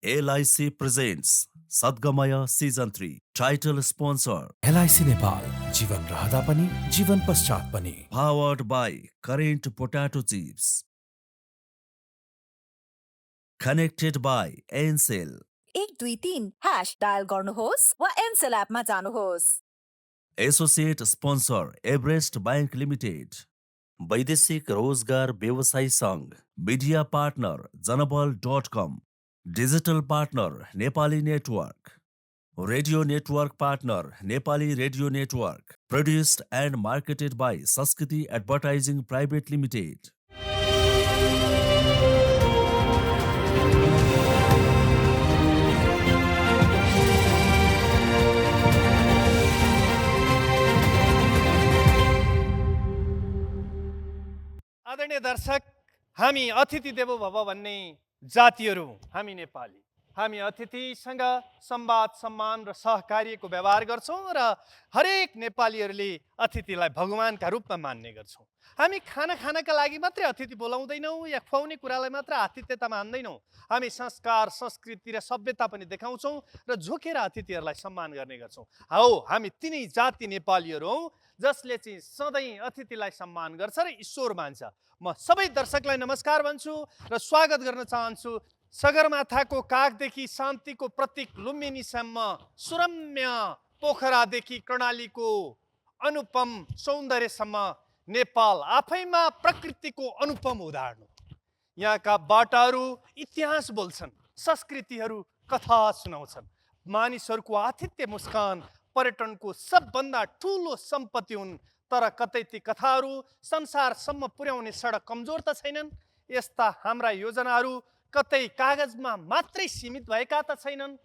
LIC presents Sadgamaya Season 3. Title sponsor. LIC Nepal जीवन रहँदा पनि जीवन पश्चात पनि Powered by Current Potato Chips. Connected by Encel. 123 # dial गर्नुहोस् वा एनसेल एपमा जानुहोस्। Associate sponsor Everest Bank Limited. वैदेशिक रोजगार व्यवसायी सङ्घ. Media partner Janabal.com. Digital partner Nepali Network. Radio network partner Nepali Radio Network. Produced and marketed by Saskiti Advertising Private Limited. आदरणीय दर्शक, हामी अतिथि देवो भव भन्ने जातिहरू हामी नेपाली, हामी अतिथिसँग संवाद सम्मान र सहकार्यको व्यवहार गर्छौँ र हरेक नेपालीहरूले अतिथिलाई भगवानका रूपमा मान्ने गर्छौँ। हामी खानाका लागि मात्रै अतिथि बोलाउँदैनौँ या खुवाउने कुरालाई मात्र आतिथ्यता मान्दैनौँ। हामी संस्कार, संस्कृति र सभ्यता पनि देखाउँछौँ र झुकेर अतिथिहरूलाई सम्मान गर्ने गर्छौँ। हामी तिनै जाति नेपालीहरू हौँ जसले चाहिँ सधैँ अतिथिलाई सम्मान गर्छ र ईश्वर मान्छ। म सबै दर्शकलाई नमस्कार भन्छु र स्वागत गर्न चाहन्छु सगरमाथाको कागदेखि शान्तिको प्रतीक लुम्बिनीसम्म, सुरम्य पोखरादेखि कर्णालीको अनुपम सौन्दर्यसम्म नेपाल आफैमा प्रकृतिको अनुपम उदाहरण हो। यहाँका बाटाहरू इतिहास बोल्छन्, संस्कृतिहरू कथा सुनाउँछन्। मानिसहरूको आतिथ्य मुस्कान पर्यटनको सबभन्दा ठुलो सम्पत्ति हुन्, तर कतै ती कथाहरू संसारसम्म पुर्याउने सडक कमजोर त छैनन्। यस्ता हाम्रा योजनाहरू कतै कागजमा मात्रै सीमित भएका त छैनन्।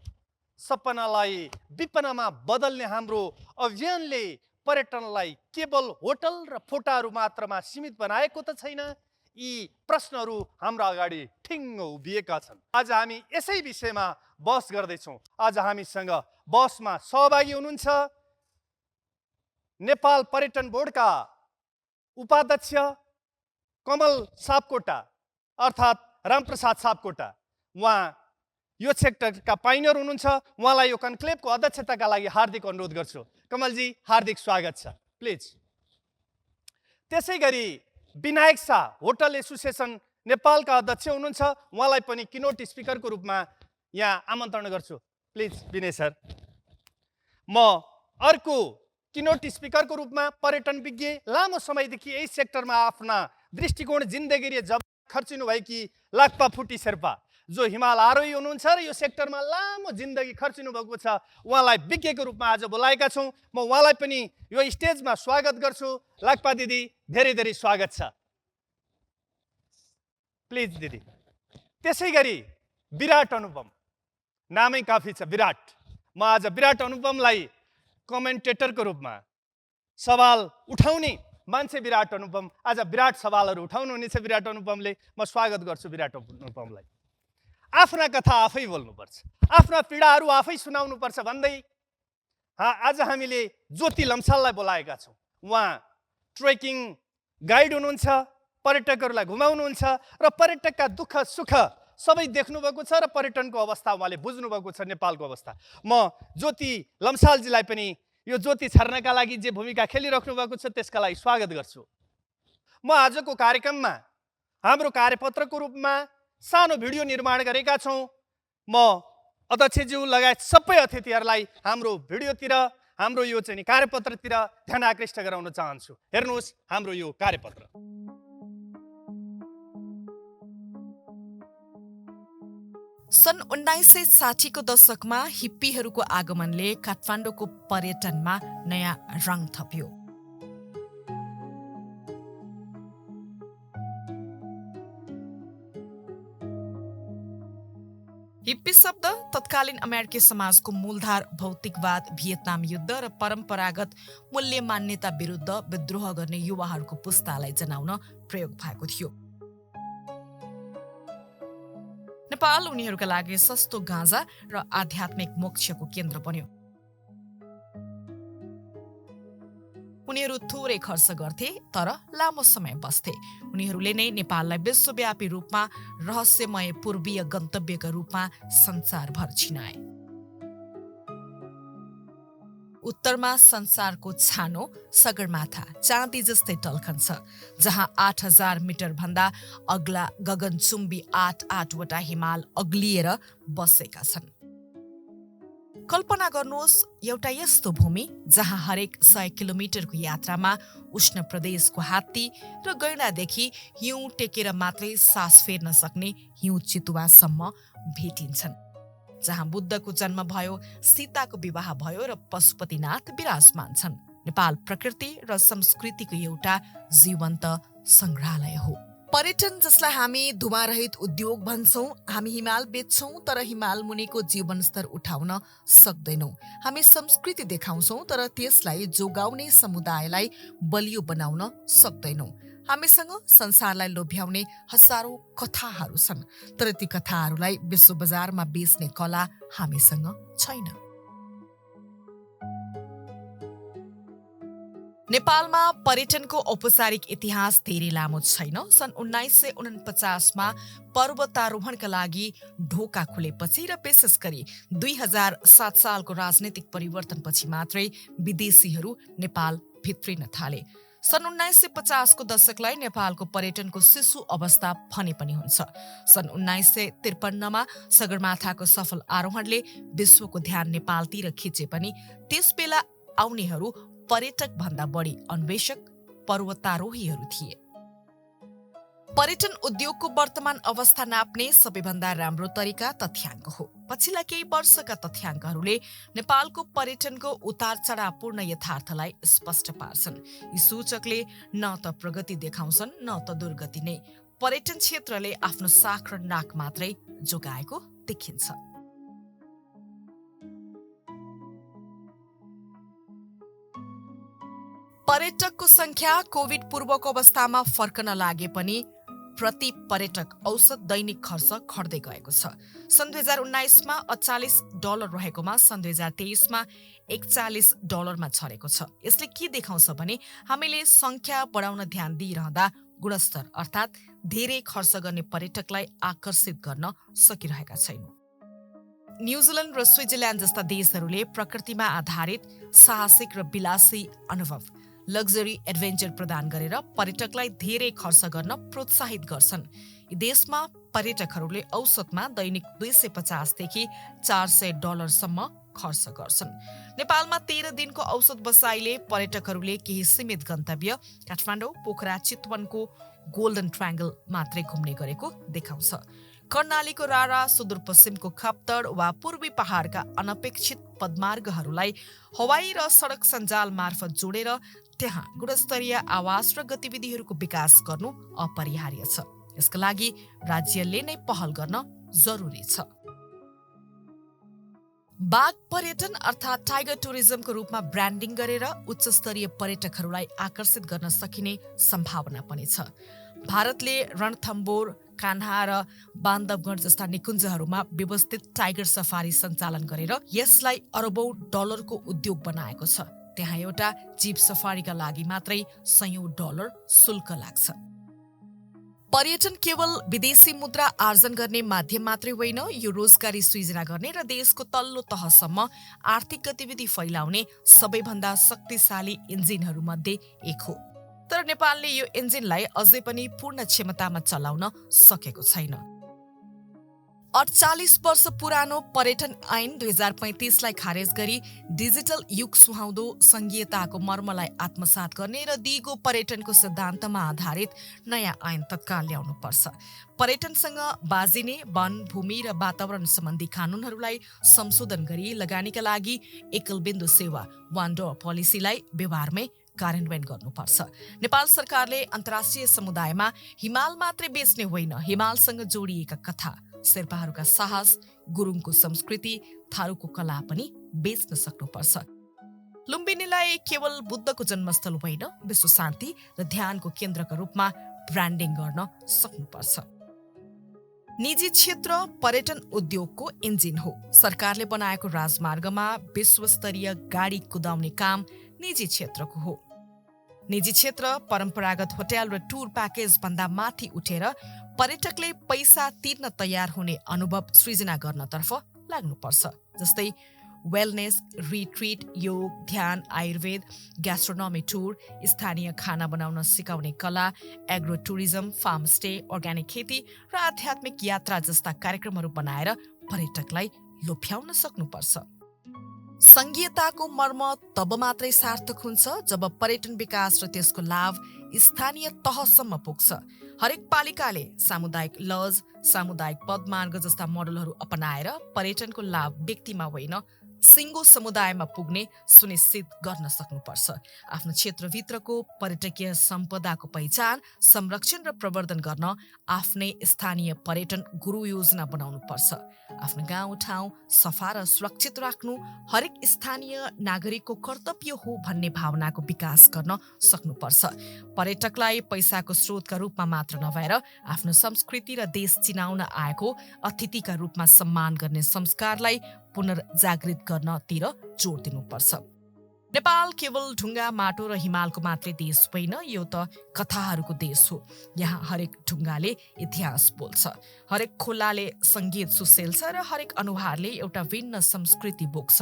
सपनालाई विपनामा बदल्ने हाम्रो अभियानले पर्यटनलाई केवल होटल र फोटाहरू मात्रमा सीमित बनाएको त छैन। यी प्रश्नहरू हाम्रो अगाडि ठिङ्ग उभिएका छन्। आज हामी यसै विषयमा बहस गर्दैछौँ। आज हामीसँग बहसमा सहभागी हुनुहुन्छ नेपाल पर्यटन बोर्डका उपाध्यक्ष कमल सापकोटा अर्थात् रामप्रसाद सापकोटा। उहाँ यो सेक्टरका पाइनियर हुनुहुन्छ। उहाँलाई यो कन्क्लेभको अध्यक्षताका लागि हार्दिक अनुरोध गर्छु। कमलजी, हार्दिक स्वागत छ, प्लिज। त्यसै गरी विनायक शाह होटल एसोसिएसन नेपालका अध्यक्ष हुनुहुन्छ। उहाँलाई पनि किनोट स्पिकरको रूपमा यहाँ आमन्त्रण गर्छु, प्लिज विनय सर। म अर्को किनोट स्पिकरको रूपमा पर्यटन विज्ञ, लामो समयदेखि यही सेक्टरमा आफ्ना दृष्टिकोण जिन्दगी जब खर्चिनु भएकी लाक्पा फुटी शेर्पा, जो हिमाल आरोही हुनुहुन्छ र यो सेक्टरमा लामो जिन्दगी खर्चिनु भएको छ, उहाँलाई विज्ञको रूपमा आज बोलाएका छौँ। म उहाँलाई पनि यो स्टेजमा स्वागत गर्छु। लाक्पा दिदी, धेरै धेरै स्वागत छ, प्लिज दिदी। त्यसै गरी विराट अनुपम, नामै काफी छ विराट। म आज विराट अनुपमलाई कमेन्टेटरको रूपमा, सवाल उठाउने मान्छे विराट अनुपम, आज विराट सवालहरू उठाउनुहुनेछ विराट अनुपमले। म स्वागत गर्छु विराट अनुपमलाई। आफ्ना कथा आफै बोल्नुपर्छ, आफ्ना पीडाहरू आफै सुनाउनुपर्छ भन्दै आज हामीले ज्योति लम्साललाई बोलाएका छौँ। उहाँ ट्रेकिङ गाइड हुनुहुन्छ, पर्यटकहरूलाई घुमाउनुहुन्छ र पर्यटकका दुःख सुख सबै देख्नुभएको छ र पर्यटनको अवस्था उहाँले बुझ्नुभएको छ, नेपालको अवस्था। म ज्योति लम्सालजीलाई पनि यो ज्योति छर्नका लागि जे भूमिका खेलिराख्नु भएको छ त्यसका लागि स्वागत गर्छु। म आजको कार्यक्रममा हाम्रो कार्यपत्रको रूपमा सानो भिडियो निर्माण गरेका छौँ। म अध्यक्षज्यू लगायत सबै अतिथिहरूलाई हाम्रो भिडियोतिर, हाम्रो यो चाहिँ कार्यपत्रतिर ध्यान आकृष्ट गराउन चाहन्छु। हेर्नुहोस् हाम्रो यो कार्यपत्र। सन् 1960 को दशकमा हिप्पीहरूको आगमनले काठमाडौँको पर्यटनमा नयाँ रङ थप्यो। हिप्पी शब्द तत्कालीन अमेरिकी समाजको मूलधार भौतिकवाद, भियतनाम युद्ध र परम्परागत मूल्य मान्यता विरुद्ध विद्रोह गर्ने युवाहरूको पुस्तालाई जनाउन प्रयोग भएको थियो। नेपाल उनीहरूका लागि सस्तो गाँजा र आध्यात्मिक मोक्षको केन्द्र बन्यो। उनीहरू थोरै खर्च गर्थे तर लामो समय बस्थे। उनीहरूले नै नेपाललाई विश्वव्यापी रूपमा रहस्यमय पूर्वीय गन्तव्यका रूपमा संसारभर चिनाए। उत्तरमा संसारको छानो सगरमाथा चाँदी जस्तै टल्कन्छ, जहाँ 8000 मिटर भन्दा अग्ला गगनचुम्बी 8वटा हिमाल अग्लिएर बसेका छन्। कल्पना गर्नुहोस् एउटा यस्तो भूमि जहाँ हरेक 100 किलोमिटरको यात्रामा उष्ण प्रदेशको हात्ती र गैंडादेखि हिउँ टेकेर मात्रै सास फेर्न सक्ने हिउँ चितुवासम्म भेटिन्छन्, जहाँ बुद्धको जन्म भयो, सीताको विवाह भयो र पशुपतिनाथ विराजमान छन्। नेपाल प्रकृति र संस्कृतिको एउटा जीवन्त संग्रहालय हो। पर्यटन जसलाई हामी धुवारहित उद्योग भन्छौं, हामी हिमाल बेच्छौं तर हिमाल मुनिको जीवनस्तर उठाउन सक्दैनौं। हामी संस्कृति देखाउँछौं तर त्यसलाई जोगाउने समुदायलाई बलियो बनाउन सक्दैनौं। हामीसँग संसारलाई लोभ्याउने हजारौं कथाहरू छन् तर ती कथाहरूलाई विश्व बजारमा बेच्ने कला हामीसँग छैन। नेपालमा पर्यटनको औपचारिक इतिहास धेरै लामो छैन। सन् 1949 मा पर्वतारोहणका लागि ढोका खुलेपछि र विशेष गरी 2007 सालको राजनीतिक परिवर्तनपछि मात्रै विदेशीहरू नेपाल भित्रिन थाले। सन् 1950 को दशकलाई नेपालको पर्यटनको शिशु अवस्था भने पनि हुन्छ। सन् 1953 मा सगरमाथाको सफल आरोहणले विश्वको ध्यान नेपालतिर खिचे पनि त्यस बेला आउनेहरू पर्यटक भन्दा बढी अन्वेषक पर्वतारोहीहरू थिए। पर्यटन उद्योगको वर्तमान अवस्था नाप्ने सबैभन्दा राम्रो तरिका तथ्याङ्क हो। पछिल्ला केही वर्षका तथ्याङ्कहरूले नेपालको पर्यटनको उतार चढावपूर्ण यथार्थलाई स्पष्ट पार्छन्। यी सूचकले न त प्रगति देखाउँछन् न त दुर्गति नै। पर्यटन क्षेत्रले आफ्नो साख र नाक मात्रै जोगाएको देखिन्छ। पर्यटकको संख्या कोभिड पूर्वको अवस्थामा फर्कन लागे पनि प्रति पर्यटक औसत दैनिक खर्च घट्दै गएको छ। सन् 2019 मा $48 रहेकोमा सन् 2023 मा $41 मा छरेको छ। यसले के देखाउँछ भने हामीले संख्या बढाउन ध्यान दिइरहँदा गुणस्तर अर्थात् धेरै खर्च गर्ने पर्यटकलाई आकर्षित गर्न सकिरहेका छैनौं। न्युजिल्यान्ड र स्विजरल्यान्ड जस्ता देशहरूले प्रकृतिमा आधारित साहसिक र विलासी अनुभव लग्जरी एडभेन्चर प्रदान गरेर पर्यटकलाई धेरै खर्च गर्न प्रोत्साहित गर्छन्। यी देशमा पर्यटकहरूले औसतमा दैनिक $250 देखि $400 सम्म खर्च गर्छन्। नेपालमा 13 दिनको औसत बसाइले पर्यटकहरूले केही सीमित गन्तव्य काठमाडौँ, पोखरा, चितवनको गोल्डन ट्रायंगल मात्रै घुम्ने गरेको देखाउँछ। कर्णालीको रारा, सुदूरपश्चिमको खप्तड वा पूर्वी पहाडका अनपेक्षित पदमार्गहरूलाई हवाई र सडक सञ्जाल मार्फत जोडेर त्यहाँ गुणस्तरीय आवास र गतिविधिहरूको विकास गर्नु अपरिहार्य छ। यसका लागि राज्यले नै पहल गर्न जरुरी छ। बाघ पर्यटन अर्थात् टाइगर टुरिज्मको रूपमा ब्रान्डिङ गरेर उच्च स्तरीय पर्यटकहरूलाई आकर्षित गर्न सकिने सम्भावना पनि छ। भारतले रणथम्बोर, कान्हा र बान्धवगढ जस्ता निकुञ्जहरूमा व्यवस्थित टाइगर सफारी सञ्चालन गरेर यसलाई अरबौं डलरको उद्योग बनाएको छ। त्यहाँ एउटा जीप सफारीका लागि मात्रै $100 शुल्क लाग्छ। पर्यटन केवल विदेशी मुद्रा आर्जन गर्ने माध्यम मात्रै होइन, यो रोजगारी सृजना गर्ने र देशको तल्लो तहसम्म आर्थिक गतिविधि फैलाउने सबैभन्दा शक्तिशाली इन्जिनहरूमध्ये एक हो। तर नेपालले यो इन्जिनलाई अझै पनि पूर्ण क्षमतामा चलाउन सकेको छैन। 48 वर्ष पुरानो पर्यटन ऐन 2035 लाई खारेज गरी डिजिटल युग सुहाउँदो संघीयताको मर्मलाई आत्मसात गर्ने र दिगो पर्यटनको सिद्धान्तमा आधारित नयाँ ऐन तत्काल ल्याउनु पर्छ। पर्यटनसँग बाजिने वन, भूमि र वातावरण सम्बन्धी कानूनहरूलाई संशोधन गरी लगानीका लागि एकल बिन्दु सेवा वान डोर पोलिसीलाई व्यवहारमै कार्यान्वयन गर्नुपर्छ। नेपाल सरकारले अन्तर्राष्ट्रिय समुदायमा हिमाल मात्रै बेच्ने होइन, हिमालसँग जोडिएका कथा, शेर्पाहरूका साहस, गुरुङको संस्कृति, थारूको कला पनि बेच्न सक्नुपर्छ। लुम्बिनीलाई केवल बुद्धको जन्मस्थल होइन, विश्व शान्ति र ध्यानको केन्द्रका रूपमा ब्रान्डिङ गर्न सक्नुपर्छ। निजी क्षेत्र पर्यटन उद्योगको इन्जिन हो। सरकारले बनाएको राजमार्गमा विश्वस्तरीय गाडी कुदाउने काम निजी क्षेत्रको हो। निजी क्षेत्र परम्परागत होटल र टुर प्याकेज भन्दा माथि उठेर पर्यटकले पैसा तिर्न तयार हुने अनुभव सृजना गर्नतर्फ लाग्नुपर्छ। जस्तै वेलनेस, रिट्रिट, योग, ध्यान, आयुर्वेद, ग्यास्ट्रोनोमी टुर, स्थानीय खाना बनाउन सिकाउने कला, agro tourism, farm stay, organic खेती र आध्यात्मिक यात्रा जस्ता कार्यक्रमहरू बनाएर पर्यटकलाई लोभ्याउन सक्नुपर्छ। संघीयताको मर्म तब मात्रै सार्थक हुन्छ जब पर्यटन विकास र त्यसको लाभ स्थानीय तहसम्म पुग्छ। हरेक पालिकाले सामुदायिक लज, सामुदायिक पदमार्ग जस्ता मोडलहरू अपनाएर पर्यटनको लाभ व्यक्तिमा होइन सिङ्गो समुदायमा पुग्ने सुनिश्चित गर्न सक्नुपर्छ। आफ्नो क्षेत्रभित्रको पर्यटकीय सम्पदाको पहिचान, संरक्षण र प्रवर्धन गर्न आफ्नै स्थानीय पर्यटन गुरु योजना बनाउनुपर्छ। आफ्नो गाउँ ठाउँ सफा र सुरक्षित राख्नु हरेक स्थानीय नागरिकको कर्तव्य हो भन्ने भावनाको विकास गर्न सक्नुपर्छ। पर्यटकलाई पैसाको स्रोतका रूपमा मात्र नभएर आफ्नो संस्कृति र देश चिनाउन आएको अतिथिका रूपमा सम्मान गर्ने संस्कारलाई पुनर्जागृत गर्नतिर जोड दिनुपर्छ। नेपाल केवल ढुङ्गा, माटो र हिमालको मात्रै देश होइन, यो त कथाहरूको देश हो। यहाँ हरेक ढुङ्गाले इतिहास बोल्छ, हरेक खोलाले सङ्गीत सुसेल्छ र हरेक अनुहारले एउटा भिन्न संस्कृति बोक्छ।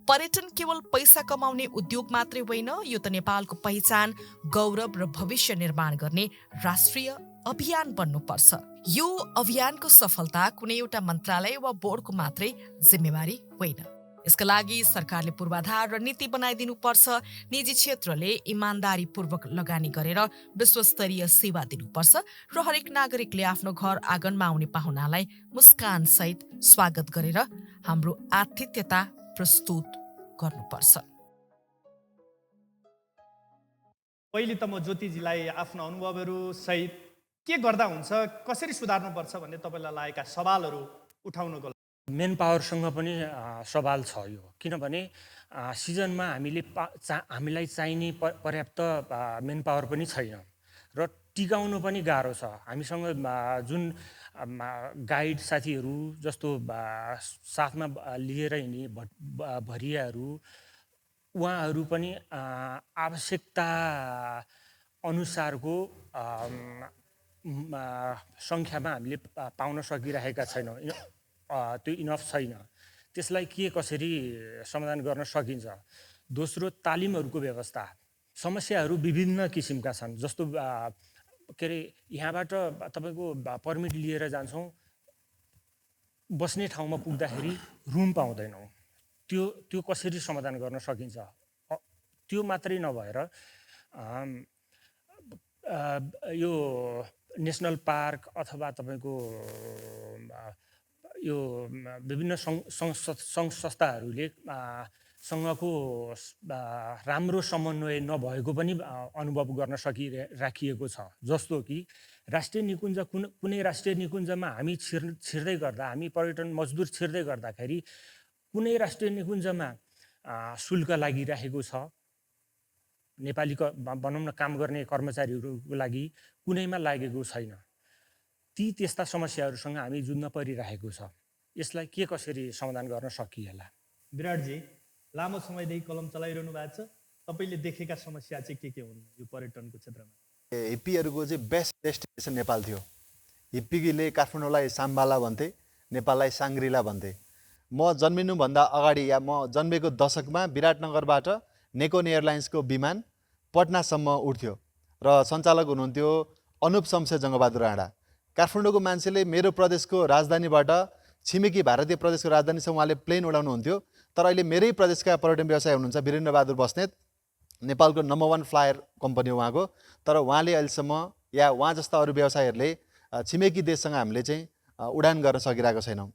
पर्यटन केवल पैसा कमाउने उद्योग मात्रै होइन, यो त नेपालको पहिचान, गौरव र भविष्य निर्माण गर्ने राष्ट्रिय अभियान बन्नुपर्छ। यो अभियानको सफलता कुनै एउटा मन्त्रालय वा बोर्डको मात्रै जिम्मेवारी होइन। यसका लागि सरकारले पूर्वाधार र नीति बनाइदिनुपर्छ। निजी क्षेत्रले इमान्दारीपूर्वक लगानी गरेर विश्वस्तरीय सेवा दिनुपर्छ र हरेक नागरिकले आफ्नो घर आँगनमा आउने पाहुनालाई मुस्कानसहित स्वागत गरेर हाम्रो आतिथ्यता प्रस्तुत गर्नुपर्छ। पहिले त म ज्योतिजीलाई आफ्नो अनुभवहरू सहित के गर्दा हुन्छ, कसरी सुधार्नुपर्छ भन्ने तपाईँलाई लागेका सवालहरू उठाउनको लागि मेन पावरसँग पनि सवाल छ यो। किनभने सिजनमा हामीलाई चाहिने पर्याप्त मेन पावर पनि छैन र टिकाउनु पनि गाह्रो छ। हामीसँग जुन गाइड साथीहरू जस्तो साथमा लिएर हिँड्ने भरियाहरू, उहाँहरू पनि आवश्यकता अनुसारको सङ्ख्यामा हामीले पाउन सकिरहेका छैनौँ। त्यो इनफ छैन। त्यसलाई कसरी समाधान गर्न सकिन्छ? दोस्रो, तालिमहरूको व्यवस्था। समस्याहरू विभिन्न किसिमका छन्। जस्तो के अरे, यहाँबाट तपाईँको पर्मिट लिएर जान्छौँ, बस्ने ठाउँमा पुग्दाखेरि रुम पाउँदैनौँ। त्यो कसरी समाधान गर्न सकिन्छ? त्यो मात्रै नभएर यो नेसनल पार्क अथवा तपाईँको यो विभिन्न सङ्घ संस्थाहरूले सँगको राम्रो समन्वय नभएको पनि अनुभव गर्न राखिएको छ। जस्तो कि राष्ट्रिय निकुञ्ज, कुनै राष्ट्रिय निकुञ्जमा हामी छिर्दै गर्दा, हामी पर्यटन मजदुर छिर्दै गर्दाखेरि कुनै राष्ट्रिय निकुञ्जमा शुल्क लागिरहेको छ, नेपाली भनौँ न काम गर्ने कर्मचारीहरूको लागि कुनैमा लागेको छैन। त्यस्ता समस्याहरूसँग हामी जुझ्न परिरहेको छ। यसलाई कसरी समाधान गर्न सकिएला? विराटजी, लामो समयदेखि कलम चलाइरहनु भएको छ, तपाईँले देखेका समस्या चाहिँ के हुन् यो पर्यटनको क्षेत्रमा? हिप्पीहरूको चाहिँ बेस्ट डेस्टिनेसन नेपाल थियो। हिप्पीले काठमाडौँलाई साम्बाला भन्थे, नेपाललाई साङ्ग्रिला भन्थे। म जन्मिनुभन्दा अगाडि या म जन्मेको दशकमा विराटनगरबाट नेकोन एयरलाइन्सको विमान पटनासम्म उड्थ्यो र सञ्चालक हुनुहुन्थ्यो अनुप शमशेर जङ्गबहादुर राणा। काठमाडौँको मान्छेले मेरो प्रदेशको राजधानीबाट छिमेकी भारतीय प्रदेशको राजधानीसम्म उहाँले प्लेन उडाउनुहुन्थ्यो। तर अहिले मेरै प्रदेशका पर्यटन व्यवसाय हुनुहुन्छ वीरेन्द्र बहादुर बस्नेत, नेपालको नम्बर 1 फ्लायर कम्पनी हो उहाँको। तर उहाँले अहिलेसम्म या उहाँ जस्ता अरू व्यवसायीहरूले छिमेकी देशसँग हामीले चाहिँ उडान गर्न सकिरहेको छैनौँ।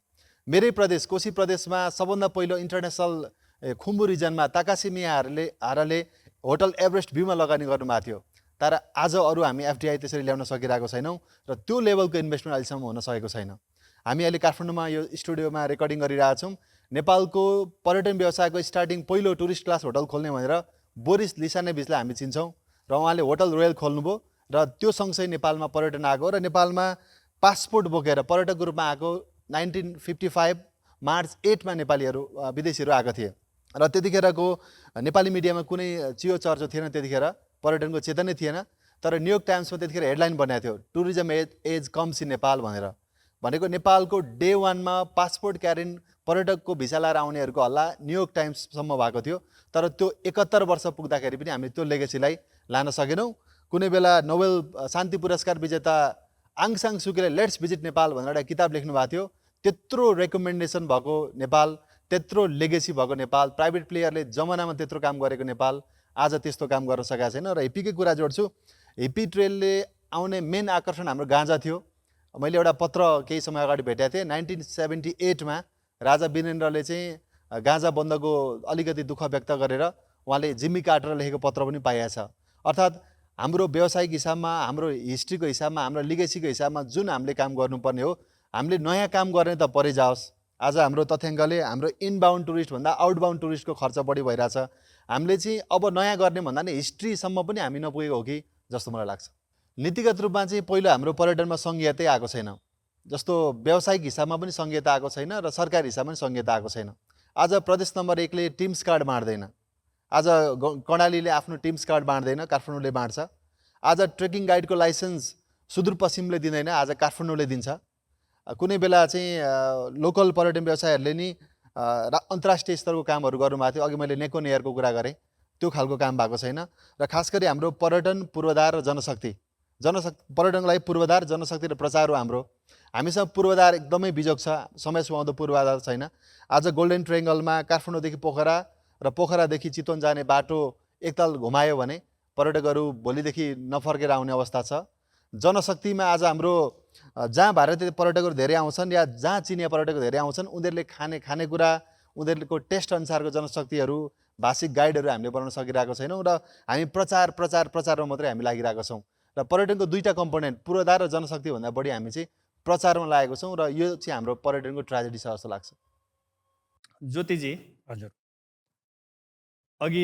मेरै प्रदेश कोशी प्रदेशमा सबभन्दा पहिलो इन्टरनेसनल खुम्बु रिजनमा ताकासी मियाहाराले होटल एभरेस्ट भ्यूमा लगानी गर्नुभएको थियो। तर आज अरू हामी एफडिआई त्यसरी ल्याउन सकिरहेको छैनौँ र त्यो लेभलको इन्भेस्टमेन्ट अहिलेसम्म हुन सकेको छैन। हामी अहिले काठमाडौँमा यो स्टुडियोमा रेकर्डिङ गरिरहेछौँ। नेपालको पर्यटन व्यवसायको स्टार्टिङ पहिलो टुरिस्ट क्लास होटल खोल्ने भनेर बोरिस लिसानेभिचलाई हामी चिन्छौँ र उहाँले होटल रोयल खोल्नुभयो र त्यो सँगसँगै नेपालमा पर्यटन आएको र नेपालमा पासपोर्ट बोकेर पर्यटकको रूपमा आएको 1955 मार्च 8मा नेपालीहरू विदेशीहरू आएको थिए र त्यतिखेरको नेपाली मिडियामा कुनै चियो चर्चो थिएन त्यतिखेर। पर्यटनको चेतनै थिएन। तर न्युयोर्क टाइम्समा त्यतिखेर हेडलाइन बनाएको थियो, tourism age comes in Nepal भनेको नेपालको डे 1 मा पासपोर्ट क्यारिन पर्यटकको भिसा लाएर आउनेहरूको हल्ला न्युयोर्क टाइम्ससम्म भएको थियो। तर त्यो 71 वर्ष पुग्दाखेरि पनि हामीले त्यो लेगेसीलाई लान सकेनौँ। कुनै बेला नोबेल शान्ति पुरस्कार विजेता आङ सान सुकीले लेट्स भिजिट नेपाल भनेर एउटा किताब लेख्नु भएको थियो। त्यत्रो रेकमेन्डेसन भएको नेपाल, त्यत्रो लेगेसी भएको नेपाल, प्राइभेट प्लेयरले जमानामा त्यत्रो काम गरेको नेपाल आज त्यस्तो काम गर्न सकेको छैन। र हिप्पीकै कुरा जोड्छु, हिप्पी ट्रेलले आउने मेन आकर्षण हाम्रो गाँजा थियो। मैले एउटा पत्र केही समय अगाडि भेटेको थिएँ। 1978 मा राजा वीरेन्द्रले चाहिँ गाँजा बन्दको अलिकति दुःख व्यक्त गरेर उहाँले जिम्मी कार्टर लेखेको पत्र पनि पाइएको छ। अर्थात् हाम्रो व्यावसायिक हिसाबमा, हाम्रो हिस्ट्रीको हिसाबमा, हाम्रो लिगेसीको हिसाबमा जुन हामीले काम गर्नुपर्ने हो, हामीले नयाँ काम गर्ने त परै जाओस्। आज हाम्रो तथ्याङ्कले हाम्रो इनबाउन्ड टुरिस्टभन्दा आउटबाउन्ड टुरिस्टको खर्च बढी भइरहेछ। हामीले चाहिँ अब नयाँ गर्ने भन्दा नि हिस्ट्रीसम्म पनि हामी नपुगेको हो कि जस्तो मलाई लाग्छ। नीतिगत रूपमा चाहिँ पहिलो हाम्रो पर्यटनमा सङ्घीयतै आएको छैन। जस्तो व्यावसायिक हिसाबमा पनि सङ्घीयता आएको छैन र सरकारी हिसाबमा पनि सङ्घीयता आएको छैन। आज प्रदेश नम्बर 1 ले टिम्स कार्ड बाँड्दैन। आज कर्णालीले आफ्नो टिम्स कार्ड बाँड्दैन, काठमाडौँले बाँड्छ। आज ट्रेकिङ गाइडको लाइसेन्स सुदूरपश्चिमले दिँदैन, आज काठमाडौँले दिन्छ। कुनै बेला चाहिँ लोकल पर्यटन व्यवसायहरूले नि अन्तर्राष्ट्रिय स्तरको कामहरू गर्नुभएको थियो। अघि मैले नेकोन एयरको कुरा गरेँ, त्यो खालको काम भएको छैन। र खास गरी हाम्रो पर्यटन पूर्वाधार र जनशक्ति पर्यटनलाई पूर्वाधार, जनशक्ति र प्रचार हो हाम्रो। हामीसँग पूर्वाधार एकदमै बिजोग छ, समय सुहाउँदो पूर्वाधार छैन। आज गोल्डन ट्रायङ्गलमा काठमाडौँदेखि पोखरा र पोखरादेखि चितवन जाने बाटो एकताल घुमायो भने पर्यटकहरू भोलिदेखि नफर्केर आउने अवस्था छ। जनशक्तिमा आज हाम्रो जहाँ भारतीय पर्यटकहरू धेरै आउँछन् या जहाँ चिनिया पर्यटकहरू धेरै आउँछन्, उनीहरूले खानेकुरा, उनीहरूको टेस्ट अनुसारको जनशक्तिहरू, भाषिक गाइडहरू हामीले बनाउन सकिरहेको छैनौँ। र हामी प्रचारमा मात्रै हामी लागिरहेको छौँ। र पर्यटनको दुईटा कम्पोनेन्ट पूर्वाधार र जनशक्तिभन्दा बढी हामी चाहिँ प्रचारमा लागेको छौँ। र यो चाहिँ हाम्रो पर्यटनको ट्रेजेडी छ जस्तो लाग्छ। ज्योतिजी, हजुर, अघि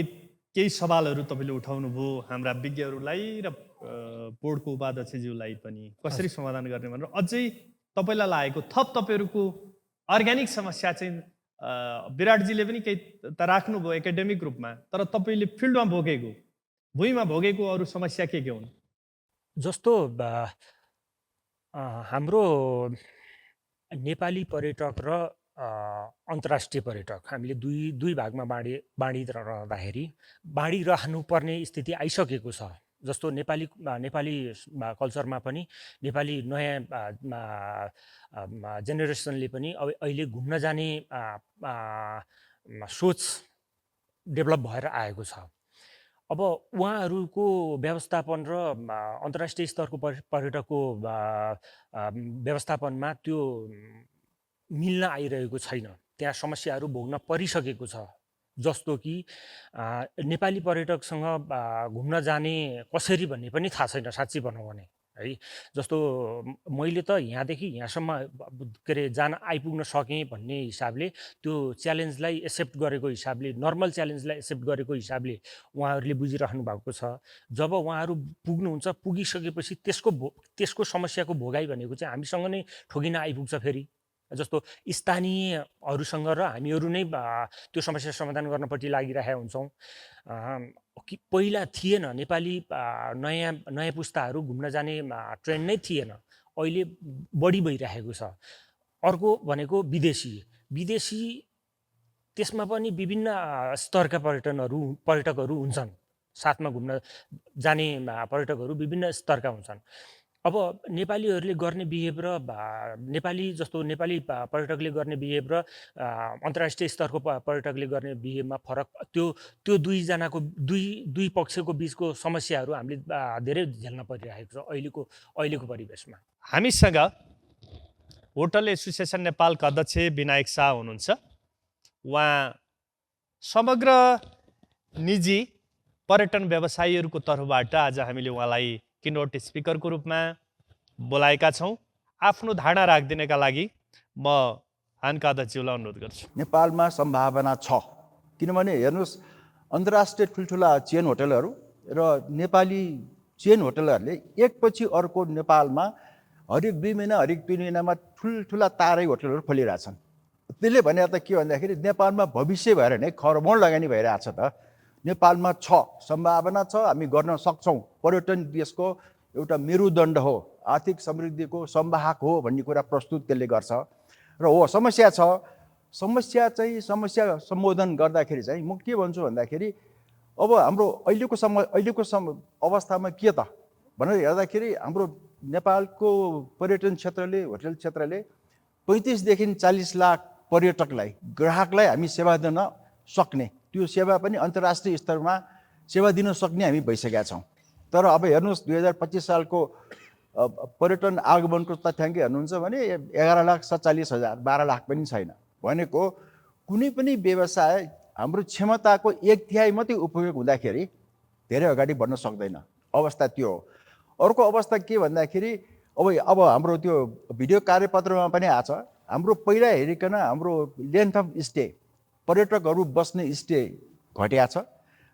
केही सवालहरू तपाईँले उठाउनु भयो हाम्रा विज्ञहरूलाई र बोर्डको उपाध्यक्षज्यूलाई पनि कसरी समाधान गर्ने भनेर। अझै तपाईँलाई लागेको थप तपाईँहरूको अर्ग्यानिक समस्या चाहिँ विराटजीले पनि केही त राख्नुभयो एकाडेमिक रूपमा, तर तपाईँले फिल्डमा भोगेको, भुइँमा भोगेको अरू समस्या के हुन्? जस्तो हाम्रो नेपाली पर्यटक र अन्तर्राष्ट्रिय पर्यटक हामीले दुई भागमा बाँडिरहँदाखेरि बाँडिरहनुपर्ने स्थिति आइसकेको छ। जस्तो नेपाली कल्चरमा पनि नेपाली नयाँ जेनेरेसनले पनि अब अहिले घुम्न जाने सोच डेभलप भएर आएको छ। अब उहाँहरूको व्यवस्थापन र अन्तर्राष्ट्रिय स्तरको पर्यटकको व्यवस्थापनमा त्यो मिल्न आइरहेको छैन। त्यहाँ समस्याहरू भोग्न परिसकेको छ। जस्तो कि नेपाली पर्यटकसँग घुम्न जाने कसरी भन्ने पनि थाहा छैन साँच्चै भनौँ भने है। जस्तो मैले त यहाँदेखि यहाँसम्म के अरे जान आइपुग्न सकेँ भन्ने हिसाबले, त्यो च्यालेन्जलाई एक्सेप्ट गरेको हिसाबले, नर्मल च्यालेन्जलाई एक्सेप्ट गरेको हिसाबले उहाँहरूले बुझिरहनु भएको छ। जब उहाँहरू पुग्नुहुन्छ, पुगिसकेपछि त्यसको समस्याको भोगाइ भनेको चाहिँ हामीसँग नै ठोकिन आइपुग्छ। फेरि जस्तो स्थानीयहरूसँग र हामीहरू नै त्यो समस्या समाधान गर्नपट्टि लागिरहेका हुन्छौँ। पहिला थिएन, नेपाली नयाँ पुस्ताहरू घुम्न जाने ट्रेन्ड नै थिएन, अहिले बढी भइरहेको छ। अर्को भनेको विदेशी त्यसमा पनि विभिन्न स्तरका पर्यटकहरू हुन्छन्। साथमा घुम्न जाने पर्यटकहरू विभिन्न स्तरका हुन्छन्। अब नेपालीहरूले गर्ने बिहेभ र नेपाली पर्यटकले गर्ने बिहेभ र अन्तर्राष्ट्रिय स्तरको पर्यटकले गर्ने बिहेभमा फरक, त्यो दुईजनाको दुई पक्षको बिचको समस्याहरू हामीले धेरै झेल्न परिरहेको छ अहिलेको परिवेशमा। हामीसँग होटल एसोसिएसन नेपालका अध्यक्ष विनायक शाह हुनुहुन्छ। उहाँ समग्र निजी पर्यटन व्यवसायीहरूको तर्फबाट आज हामीले उहाँलाई किनोट स्पिकरको रूपमा बोलाएका छौँ। आफ्नो धारणा राखिदिनका लागि म हानका अध्यक्षज्यूलाई अनुरोध गर्छु। नेपालमा सम्भावना छ, किनभने हेर्नुहोस् अन्तर्राष्ट्रिय ठुल्ठुला चेन होटलहरू र नेपाली चेन होटलहरूले एकपछि अर्को नेपालमा हरेक 2 महिना हरेक 3 महिनामा ठुल्ठुला तारै होटलहरू खोलिरहेछन्। त्यसले भने त के भन्दाखेरि नेपालमा भविष्य भएर नै खरबौँ लगानी भइरहेछ त। नेपालमा छ, सम्भावना छ, हामी गर्न सक्छौँ। पर्यटन देशको एउटा मेरुदण्ड हो, आर्थिक समृद्धिको संवाहक हो भन्ने कुरा प्रस्तुत त्यसले गर्छ। र हो समस्या छ, समस्या सम्बोधन गर्दाखेरि चाहिँ म के भन्छु भन्दाखेरि अब हाम्रो अहिलेको अवस्थामा के त भनेर हेर्दाखेरि हाम्रो नेपालको पर्यटन क्षेत्रले, होटल क्षेत्रले 35 देखि 40 लाख पर्यटकलाई, ग्राहकलाई हामी सेवा दिन सक्ने, त्यो सेवा पनि अन्तर्राष्ट्रिय स्तरमा सेवा दिन सक्ने हामी भइसकेका छौँ। तर अब हेर्नुहोस् 2025 सालको पर्यटन आगमनको तथ्याङ्क हेर्नुहुन्छ भने 11,47,000, 12 लाख पनि छैन। भनेको कुनै पनि व्यवसाय हाम्रो क्षमताको 1/3 मात्रै उपयोग हुँदाखेरि धेरै अगाडि बढ्न सक्दैन, अवस्था त्यो हो। अर्को अवस्था के भन्दाखेरि अब हाम्रो त्यो भिडियो कार्यपत्रमा पनि आछ, हाम्रो पहिला हेरिकन हाम्रो लेन्थ अफ स्टे, पर्यटकहरू बस्ने स्टे घटेको छ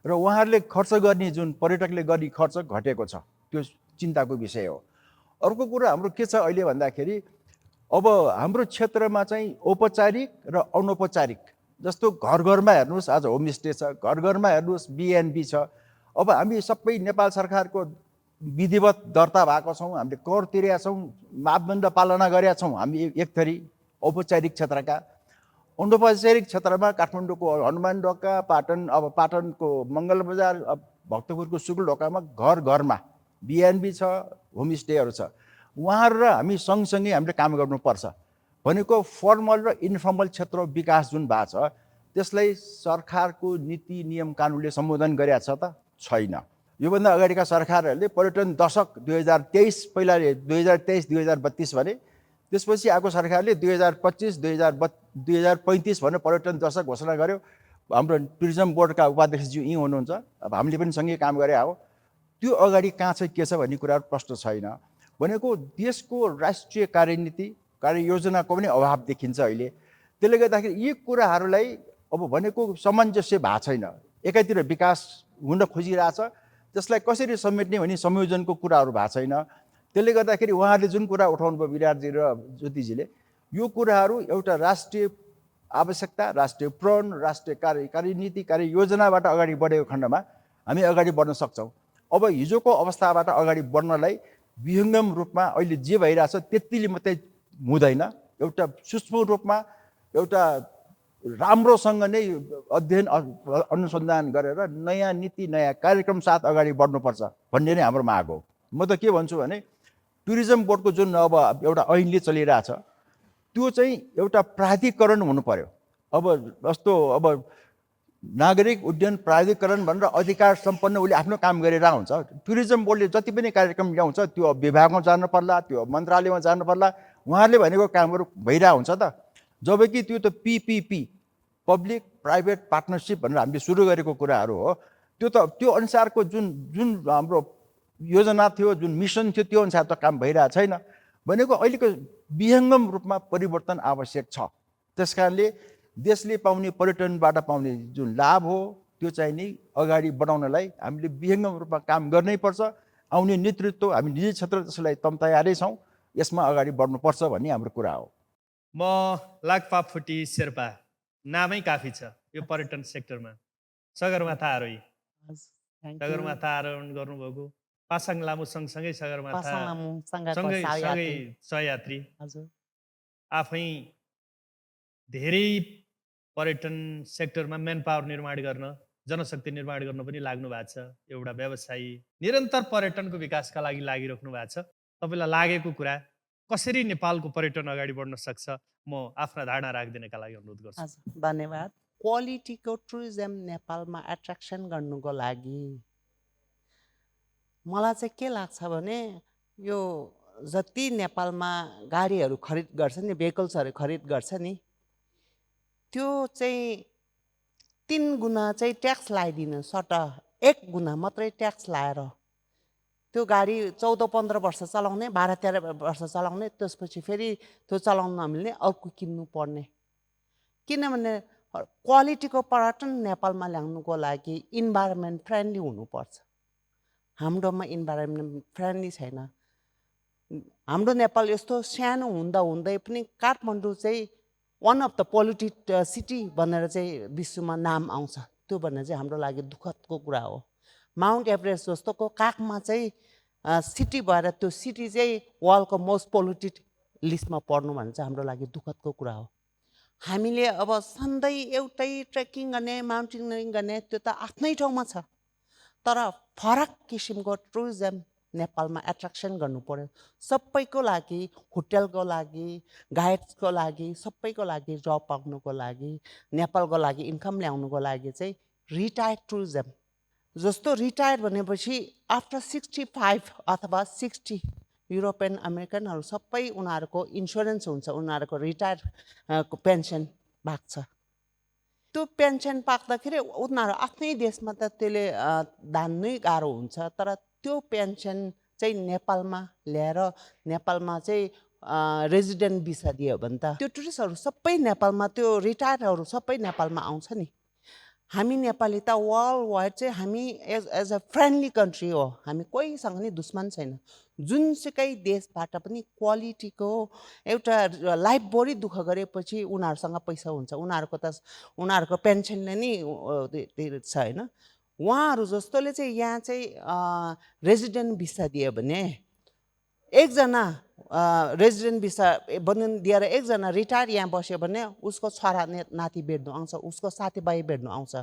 र उहाँहरूले खर्च गर्ने जुन पर्यटकले गर्ने खर्च घटेको छ, त्यो चिन्ताको विषय हो। अर्को कुरा हाम्रो के छ अहिले भन्दाखेरि अब हाम्रो क्षेत्रमा चाहिँ औपचारिक र अनौपचारिक, जस्तो घरमा हेर्नुहोस् आज होमस्टे छ, घरमा हेर्नुहोस् बिएनबी छ। अब हामी सबै नेपाल सरकारको विधिवत दर्ता भएको छौँ, हामीले कर तिरेका छौँ, मापदण्ड पालना गरेका छौँ हामी एक थरी औपचारिक क्षेत्रका। अनौपचारिक क्षेत्रमा काठमाडौँको हनुमान ढोका, अब पाटनको मङ्गल बजार, भक्तपुरको शुक्ल ढोकामा घरमा बिएनबी छ, होमस्टेहरू छ। उहाँहरू र हामी सँगसँगै हामीले काम गर्नुपर्छ। भनेको फर्मल र इन्फर्मल क्षेत्र विकास जुन भएको छ त्यसलाई सरकारको नीति नियम कानुनले सम्बोधन गरेका छ त छैन। योभन्दा अगाडिका सरकारहरूले पर्यटन दशक 2023 पहिला 2023-2032 भने, त्यसपछि आएको सरकारले 2025-2035 भनेर पर्यटन दशक घोषणा गर्यो। हाम्रो टुरिज्म बोर्डका उपाध्यक्षज्यू यहीँ हुनुहुन्छ, अब हामीले पनि सँगै काम गरे हो। त्यो अगाडि कहाँ छ के छ भन्ने कुराहरू प्रश्न छैन। भनेको देशको राष्ट्रिय कार्यनीति, कार्ययोजनाको पनि अभाव देखिन्छ अहिले। त्यसले गर्दाखेरि यी कुराहरूलाई अब भनेको सामञ्जस्य भएको छैन। एकातिर विकास हुन खोजिरहेछ, त्यसलाई कसरी समेट्ने भन्ने संयोजनको कुराहरू भएको छैन। त्यसले गर्दाखेरि उहाँहरूले जुन कुरा उठाउनु भयो विराटजी र ज्योतिजीले, यो कुराहरू एउटा राष्ट्रिय आवश्यकता, राष्ट्रिय प्रण, राष्ट्रिय कार्यनीति, कार्ययोजनाबाट अगाडि बढेको खण्डमा हामी अगाडि बढ्न सक्छौँ। अब हिजोको अवस्थाबाट अगाडि बढ्नलाई विहङ्गम रूपमा अहिले जे भइरहेछ त्यतिले मात्रै हुँदैन। एउटा सूक्ष्म रूपमा एउटा राम्रोसँग नै अध्ययन अनुसन्धान गरेर नयाँ नीति, नयाँ कार्यक्रम साथ अगाडि बढ्नुपर्छ भन्ने नै हाम्रो माग हो। म त के भन्छु भने टुरिज्म बोर्डको जुन अब एउटा ऐनले चलिरहेछ त्यो चाहिँ एउटा प्राधिकरण हुनु पर्यो। अब जस्तो अब नागरिक उड्डयन प्राधिकरण भनेर अधिकार सम्पन्न उसले आफ्नो काम गरेर हुन्छ। टुरिज्म बोर्डले जति पनि कार्यक्रम ल्याउँछ त्यो विभागमा जानु पर्ला, त्यो मन्त्रालयमा जानु पर्ला, उहाँहरूले भनेको कामहरू भइरहेको हुन्छ त। जबकि त्यो त PPP, पब्लिक प्राइभेट पार्टनरसिप भनेर हामीले सुरु गरेको कुराहरू हो। त्यो अनुसारको जुन हाम्रो योजना थियो, जुन मिसन थियो, त्यो अनुसार त काम भइरहेको छैन। भनेको अहिलेको विहङ्गम रूपमा परिवर्तन आवश्यक छ। त्यस कारणले देशले पाउने पर्यटनबाट पाउने जुन लाभ हो त्यो चाहिँ नि अगाडि बढाउनलाई हामीले विहङ्गम रूपमा काम गर्नैपर्छ। आउने नेतृत्व हामी निजी क्षेत्र त्यसलाई तयारै छौँ, यसमा अगाडि बढ्नुपर्छ भन्ने हाम्रो कुरा हो। म लाक्पा फुटी शेर्पा, नामै काफी छ यो पर्यटन सेक्टरमा। सगरमाथा आरोही, सगरमाथा आरोहण गर्नुभएको, पासाङ लामो सँगसँगै सगरमाथा सँगै सहयात्री, आफै धेरै पर्यटन सेक्टरमा म्यान पावर निर्माण गर्न, जनशक्ति निर्माण गर्न पनि लाग्नु भएको छ। एउटा व्यवसायी निरन्तर पर्यटनको विकासका लागि लागिराख्नु भएको छ। तपाईँलाई लागेको कुरा कसरी नेपालको पर्यटन अगाडि बढ्न सक्छ, म आफ्ना धारणा राखिदिनका लागि अनुरोध गर्छु। धन्यवाद। क्वालिटीको टुरिज्म नेपालमा एट्र्याक्सन गर्नुको लागि मलाई चाहिँ के लाग्छ भने यो जति नेपालमा गाडीहरू खरिद गर्छ नि, भेहिकल्सहरू खरिद गर्छ नि, त्यो चाहिँ 3 गुणा चाहिँ ट्याक्स लगाइदिनु सट्टा 1 गुणा मात्रै ट्याक्स लगाएर त्यो गाडी 14-15 वर्ष चलाउने, 12-13 वर्ष चलाउने, त्यसपछि फेरि त्यो चलाउन नमिल्ने, अर्को किन्नु पर्ने। किनभने क्वालिटीको पर्यटन नेपालमा ल्याउनुको लागि इन्भाइरोमेन्ट फ्रेन्डली हुनुपर्छ। हाम्रोमा इन्भाइरोमेन्ट फ्रेन्डली छैन। हाम्रो नेपाल यस्तो सानो हुँदै पनि काठमाडौँ चाहिँ one of the polluted city भनेर चाहिँ विश्वमा नाम आउँछ। त्यो भने चाहिँ हाम्रो लागि दुःखदको कुरा हो। माउन्ट एभरेस्ट जस्तोको काखमा चाहिँ सिटी भएर त्यो सिटी चाहिँ वर्ल्डको मोस्ट पोल्युटेड लिस्टमा पर्नु भने चाहिँ हाम्रो लागि दुःखदको कुरा हो। हामीले अब सधैँ एउटै ट्रेकिङ गर्ने माउन्टेनियरिङ गर्ने त्यो त आफ्नै ठाउँमा छ, तर फरक किसिमको टुरिज्म नेपालमा एट्र्याक्सन गर्नु पर्यो। सबैको लागि, होटलको लागि, गाइड्सको लागि, सबैको लागि, जब पाउनुको लागि, नेपालको लागि इन्कम ल्याउनुको लागि चाहिँ रिटायर्ड टुरिज्म। जस्तो रिटायर्ड भनेपछि आफ्टर 65 अथवा 60 युरोपियन अमेरिकनहरू सबै उनीहरूको इन्सुरेन्स हुन्छ, उनीहरूको रिटायर्ड पेन्सन पाक्छ। त्यो पेन्सन पाक्दाखेरि उनीहरू आफ्नै देशमा त त्यसले धान्नै गाह्रो हुन्छ, तर त्यो पेन्सन चाहिँ नेपालमा ल्याएर नेपालमा चाहिँ रेजिडेन्ट भिसा दियो भने त त्यो टुरिस्टहरू सबै नेपालमा, त्यो रिटायर्डहरू सबै नेपालमा आउँछ नि। हामी नेपाली त वर्ल्ड वाइड चाहिँ हामी एज अ फ्रेन्डली कन्ट्री हो, हामी कोहीसँग नि दुश्मन छैन। जुनसुकै देशबाट पनि क्वालिटीको एउटा लाइफभरि दुःख गरेपछि उनीहरूसँग पैसा हुन्छ, उनीहरूको पेन्सनले नि छ होइन। उहाँहरू जस्तोले चाहिँ यहाँ चाहिँ रेजिडेन्ट भिसा दियो भने एकजना रेजिडेन्ट भिसा दिएर एकजना रिटायर यहाँ बस्यो भने उसको छोरा नाति भेट्नु आउँछ, उसको साथीभाइ भेट्नु आउँछ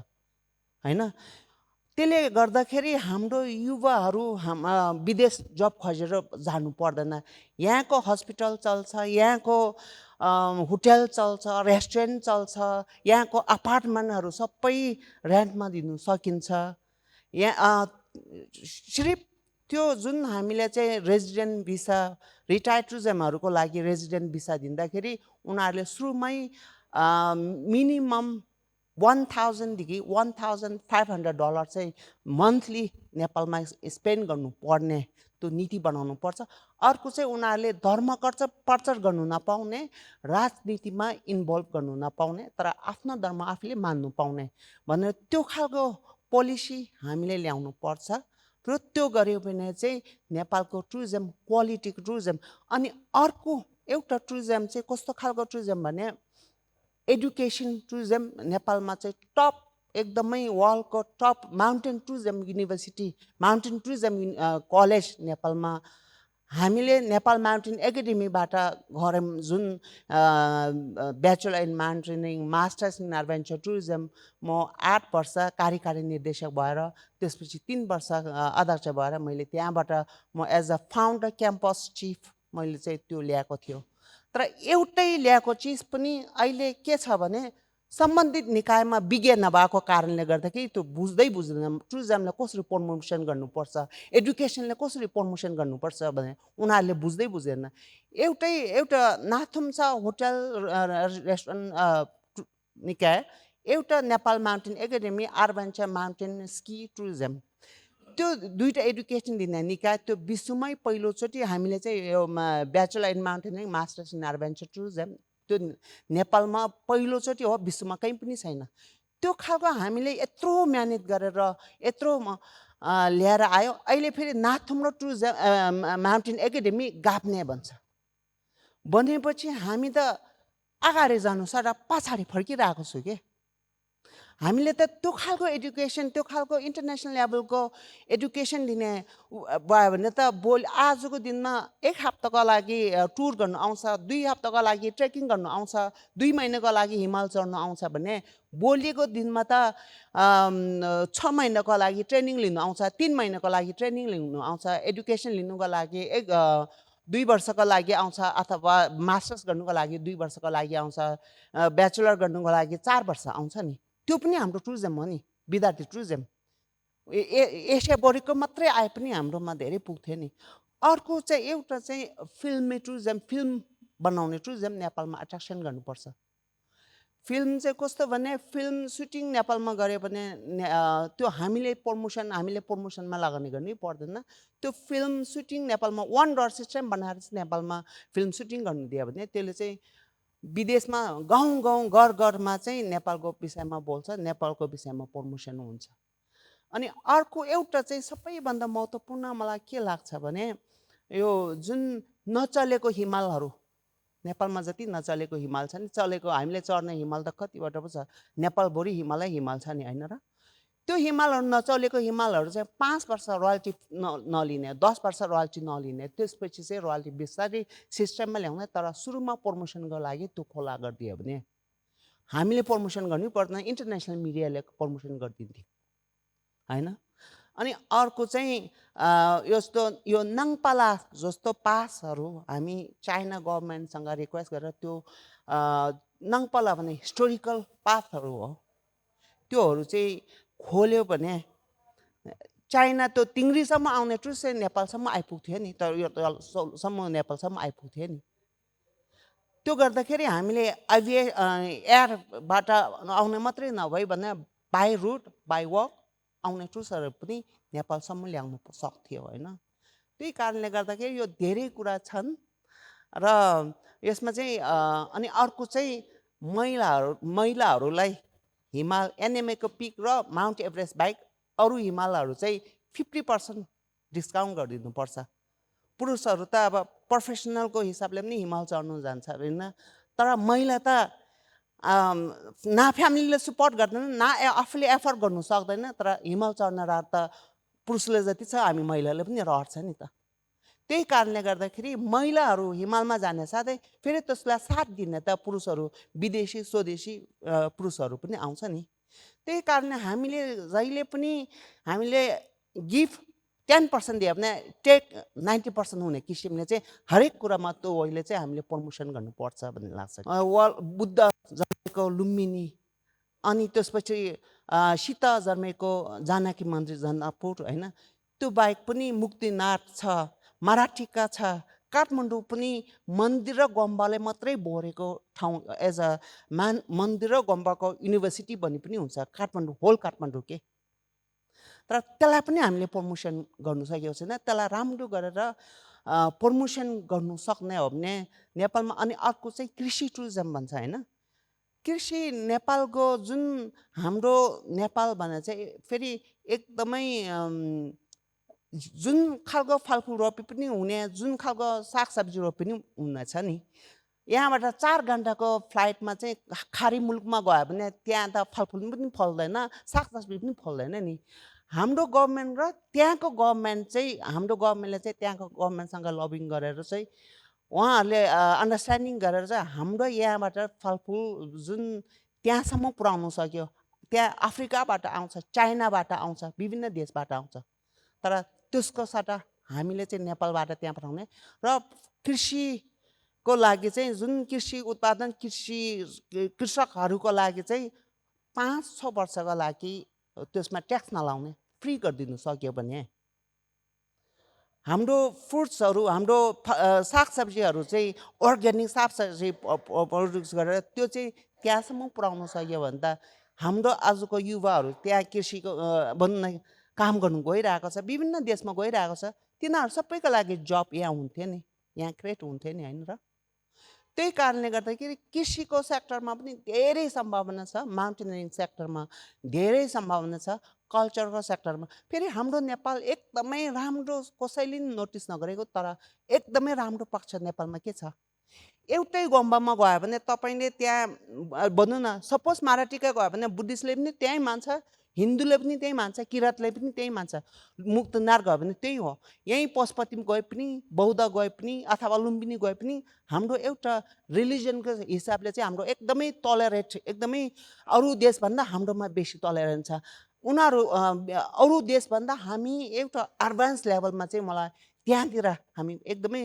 होइन। त्यसले गर्दाखेरि हाम्रो युवाहरू विदेश जब खोजेर जानु पर्दैन। यहाँको हस्पिटल चल्छ, यहाँको होटल चल्छ, रेस्टुरेन्ट चल्छ, यहाँको अपार्टमेन्टहरू सबै रेन्टमा दिनु सकिन्छ। यहाँ सिर्फ त्यो जुन हामीले चाहिँ रेजिडेन्ट भिसा रिटायर्ड टुरिज्महरूको लागि रेजिडेन्ट भिसा दिँदाखेरि उनीहरूले सुरुमै मिनिमम $1,000 देखि $1,500 चाहिँ मन्थली नेपालमा स्पेन्ड गर्नुपर्ने त्यो नीति बनाउनु पर्छ। अर्को चाहिँ उनीहरूले धर्म प्रचार गर्नु नपाउने, राजनीतिमा इन्भल्भ गर्नु नपाउने, तर आफ्नो धर्म आफूले मान्नु पाउने भनेर त्यो खालको पोलिसी हामीले ल्याउनु पर्छ। र त्यो गऱ्यो भने चाहिँ नेपालको टुरिज्म क्वालिटीको टुरिज्म। अनि अर्को एउटा टुरिज्म चाहिँ कस्तो खालको टुरिज्म भने एडुकेसन टुरिज्म। नेपालमा चाहिँ टप एकदमै वर्ल्डको top mountain tourism university, mountain tourism college नेपालमा हामीले नेपाल माउन्टेन एकाडेमीबाट गऱ्यौँ। जुन bachelor in mountaineering, masters in adventure tourism. म 8 वर्ष कार्यकारी निर्देशक भएर त्यसपछि 3 वर्ष अध्यक्ष भएर मैले त्यहाँबाट म as a founder campus chief मैले चाहिँ त्यो ल्याएको थियो। तर एउटै ल्याएको चिज पनि अहिले के छ भने सम्बन्धित निकायमा विज्ञ नभएको कारणले गर्दाखेरि त्यो बुझ्दैन टुरिज्मलाई कसरी प्रमोसन गर्नुपर्छ, एडुकेसनले कसरी प्रमोसन गर्नुपर्छ भने उनीहरूले बुझ्दैन। एउटा नाथुम छ होटल रेस्टुरेन्ट निकाय, एउटा Nepal mountain academy adventure mountain ski tourism. त्यो दुईटा एडुकेसन दिने निकाय त्यो विश्वमै पहिलोचोटि हामीले चाहिँ यो bachelor in mountaineering, masters in adventure tourism त्यो नेपालमा पहिलोचोटि हो, विश्वमा कहीँ पनि छैन। त्यो खालको हामीले यत्रो मेहनत गरेर यत्रो ल्याएर आयो। अहिले फेरि नाथुम र टुरिज्म माउन्टेन एकाडेमी गाप्ने भन्छ भनेपछि हामी त अगाडि जानु सारा पछाडि फर्किरहेको छु के। हामीले त त्यो खालको एडुकेसन, त्यो खालको इन्टरनेसनल लेभलको एडुकेसन दिने भयो भने त आजको दिनमा 1 हप्ताको लागि टुर गर्नु आउँछ, 2 हप्ताको लागि ट्रेकिङ गर्नु आउँछ, 2 महिनाको लागि हिमाल चढ्नु आउँछ भने भोलिको दिनमा त 6 महिनाको लागि ट्रेनिङ लिनु आउँछ, 3 महिनाको लागि ट्रेनिङ लिनु आउँछ, एडुकेसन लिनुको लागि 2 वर्षको लागि आउँछ, अथवा मास्टर्स गर्नुको लागि 2 वर्षको लागि आउँछ, ब्याचलर गर्नुको लागि 4 वर्ष आउँछ नि। त्यो पनि हाम्रो टुरिज्म हो नि, विद्यार्थी टुरिज्म। एसिया बढीको मात्रै आए पनि हाम्रोमा धेरै पुग्थ्यो नि। अर्को चाहिँ एउटा चाहिँ फिल्मी टुरिज्म, फिल्म बनाउने टुरिज्म नेपालमा एट्र्याक्सन गर्नुपर्छ। फिल्म चाहिँ कस्तो भने फिल्म सुटिङ नेपालमा गऱ्यो भने त्यो हामीले प्रमोसनमा लगानी गर्नै पर्दैन। त्यो फिल्म सुटिङ नेपालमा $1 सिस्टम बनाएर नेपालमा फिल्म सुटिङ गर्नु दियो भने त्यसले चाहिँ विदेशमा गाउँ घरमा चाहिँ नेपालको विषयमा बोल्छ, नेपालको विषयमा प्रमोसन हुन्छ। अनि अर्को एउटा चाहिँ सबैभन्दा महत्त्वपूर्ण मलाई के लाग्छ भने यो जुन नचलेको हिमालहरू, नेपालमा जति नचलेको हिमाल छ नि, चलेको हामीले चढ्ने हिमाल त कतिवटा पो छ, नेपालभरि हिमाल छ नि होइन र। त्यो हिमालहरू नचलेको हिमालहरू चाहिँ 5 वर्ष रोयल्टी नलिने 10 वर्ष रोयल्टी नलिने त्यसपछि चाहिँ रोयल्टी बिस्तारै सिस्टममा ल्याउने तर सुरुमा प्रमोसनको लागि त्यो खोला गरिदियो भने हामीले प्रमोसन गर्नै पर्दैन इन्टरनेसनल मिडियाले प्रमोसन गरिदिन्थ्यो होइन अनि अर्को चाहिँ यस्तो यो नङपाला जस्तो पासहरू हामी चाइना गभर्मेन्टसँग रिक्वेस्ट गरेर त्यो नङपाला भने हिस्टोरिकल पाथहरू हो त्योहरू चाहिँ खोल्यो भने चाइना त्यो तिङ्रीसम्म आउने ट्रुस चाहिँ नेपालसम्म आइपुग्थ्यो नि तर यो सम्म नेपालसम्म आइपुग्थ्यो नि त्यो गर्दाखेरि हामीले एयरबाट आउने मात्रै नभई भने बाई रुट बाई वक आउने ट्रुसहरू पनि नेपालसम्म ल्याउनु सक्थ्यो होइन त्यही कारणले गर्दाखेरि यो धेरै कुरा छन् र यसमा चाहिँ अनि अर्को चाहिँ महिलाहरूलाई हिमाल एनएमएको पिक र माउन्ट एभरेस्ट बाहेक अरू हिमालहरू चाहिँ 50% डिस्काउन्ट गरिदिनुपर्छ पुरुषहरू त अब प्रोफेसनलको हिसाबले पनि हिमाल चढ्नु जान्छ होइन तर महिला त न फ्यामिलीले सपोर्ट गर्दैन न आफूले एफोर्ड गर्नु सक्दैन तर हिमाल चढ्न रहर त पुरुषले जति छ हामी महिलाले पनि रहर छ नि त त्यही कारणले गर्दाखेरि महिलाहरू हिमालमा जाने साथै फेरि त्यसलाई साथ दिने त पुरुषहरू विदेशी स्वदेशी पुरुषहरू पनि आउँछ नि त्यही कारणले हामीले जहिले पनि हामीले गिफ्ट 10% दियो भने टेक 90% हुने किसिमले चाहिँ हरेक कुरामा त्यो अहिले चाहिँ हामीले प्रमोसन गर्नुपर्छ भन्ने लाग्छ बुद्ध जन्मेको लुम्बिनी अनि त्यसपछि सीता जन्मेको जानकी मन्दिर जनकपुर होइन त्यो बाहेक पनि मुक्तिनाथ छ मराठीका छ काठमाडौँ पनि मन्दिर र गुम्बाले मात्रै भरेको ठाउँ एज अ मन्दिर र गुम्बाको युनिभर्सिटी भन्ने पनि हुन्छ काठमाडौँ होल काठमाडौँ के तर त्यसलाई पनि हामीले प्रमोसन गर्नु सकेको छैन त्यसलाई राम्रो गरेर प्रमोसन गर्नु सक्ने हो भने नेपालमा अनि अर्को चाहिँ कृषि टुरिज्म भन्छ होइन कृषि नेपालको जुन हाम्रो नेपाल भने चाहिँ फेरि एकदमै जुन खालको फलफुल रोपे पनि हुने जुन खालको सागसब्जी रोपे पनि हुनेछ नि यहाँबाट 4 घन्टाको फ्लाइटमा चाहिँ खाडी मुलुकमा गयो भने त्यहाँ त फलफुल पनि फल्दैन सागसब्जी पनि फल्दैन नि हाम्रो गभर्मेन्ट र त्यहाँको गभर्मेन्ट चाहिँ हाम्रो गभर्मेन्टले चाहिँ त्यहाँको गभर्मेन्टसँग लबिङ गरेर चाहिँ उहाँहरूले अन्डरस्ट्यान्डिङ गरेर चाहिँ हाम्रो यहाँबाट फलफुल जुन त्यहाँसम्म पुर्याउनु सक्यो त्यहाँ अफ्रिकाबाट आउँछ चाइनाबाट आउँछ विभिन्न देशबाट आउँछ तर त्यसको सट्टा हामीले चाहिँ नेपालबाट त्यहाँ पठाउने र कृषिको लागि चाहिँ जुन कृषि उत्पादन कृषकहरूको लागि चाहिँ 5-6 वर्षको लागि त्यसमा ट्याक्स नलाउने फ्री गरिदिनु सक्यो भने हाम्रो फ्रुट्सहरू हाम्रो सागसब्जीहरू चाहिँ अर्ग्यानिक सागसब्जी प्रड्युस गरेर त्यो चाहिँ त्यहाँसम्म पुर्याउनु सक्यो भने त हाम्रो आजको युवाहरू त्यहाँ कृषिको भन्न काम गर्नु गइरहेको छ विभिन्न देशमा गइरहेको छ तिनीहरू सबैको लागि जब यहाँ हुन्थ्यो नि यहाँ क्रिएट हुन्थ्यो नि होइन र त्यही कारणले गर्दाखेरि कृषिको सेक्टरमा पनि धेरै सम्भावना छ माउन्टेनियरिङ सेक्टरमा धेरै सम्भावना छ कल्चरको सेक्टरमा फेरि हाम्रो नेपाल एकदमै राम्रो कसैले नोटिस नगरेको तर एकदमै राम्रो पक्ष नेपालमा के छ एउटै गुम्बामा गयो भने तपाईँले त्यहाँ भनौँ न सपोज मराठीका गयो भने बुद्धिस्टले पनि त्यहीँ मान्छ हिन्दूले पनि त्यही मान्छ किराँतले पनि त्यही मान्छ मुक्तिनाथ गयो भने त्यही हो यहीँ पशुपतिमा गए पनि बौद्ध गए पनि अथवा लुम्बिनी गए पनि हाम्रो एउटा रिलिजनको हिसाबले चाहिँ हाम्रो एकदमै टलरेट एकदमै अरू देशभन्दा हाम्रोमा बेसी टलरेन्स छ उनीहरू अरू देशभन्दा हामी एउटा एडभान्स लेभलमा चाहिँ मलाई त्यहाँतिर हामी एकदमै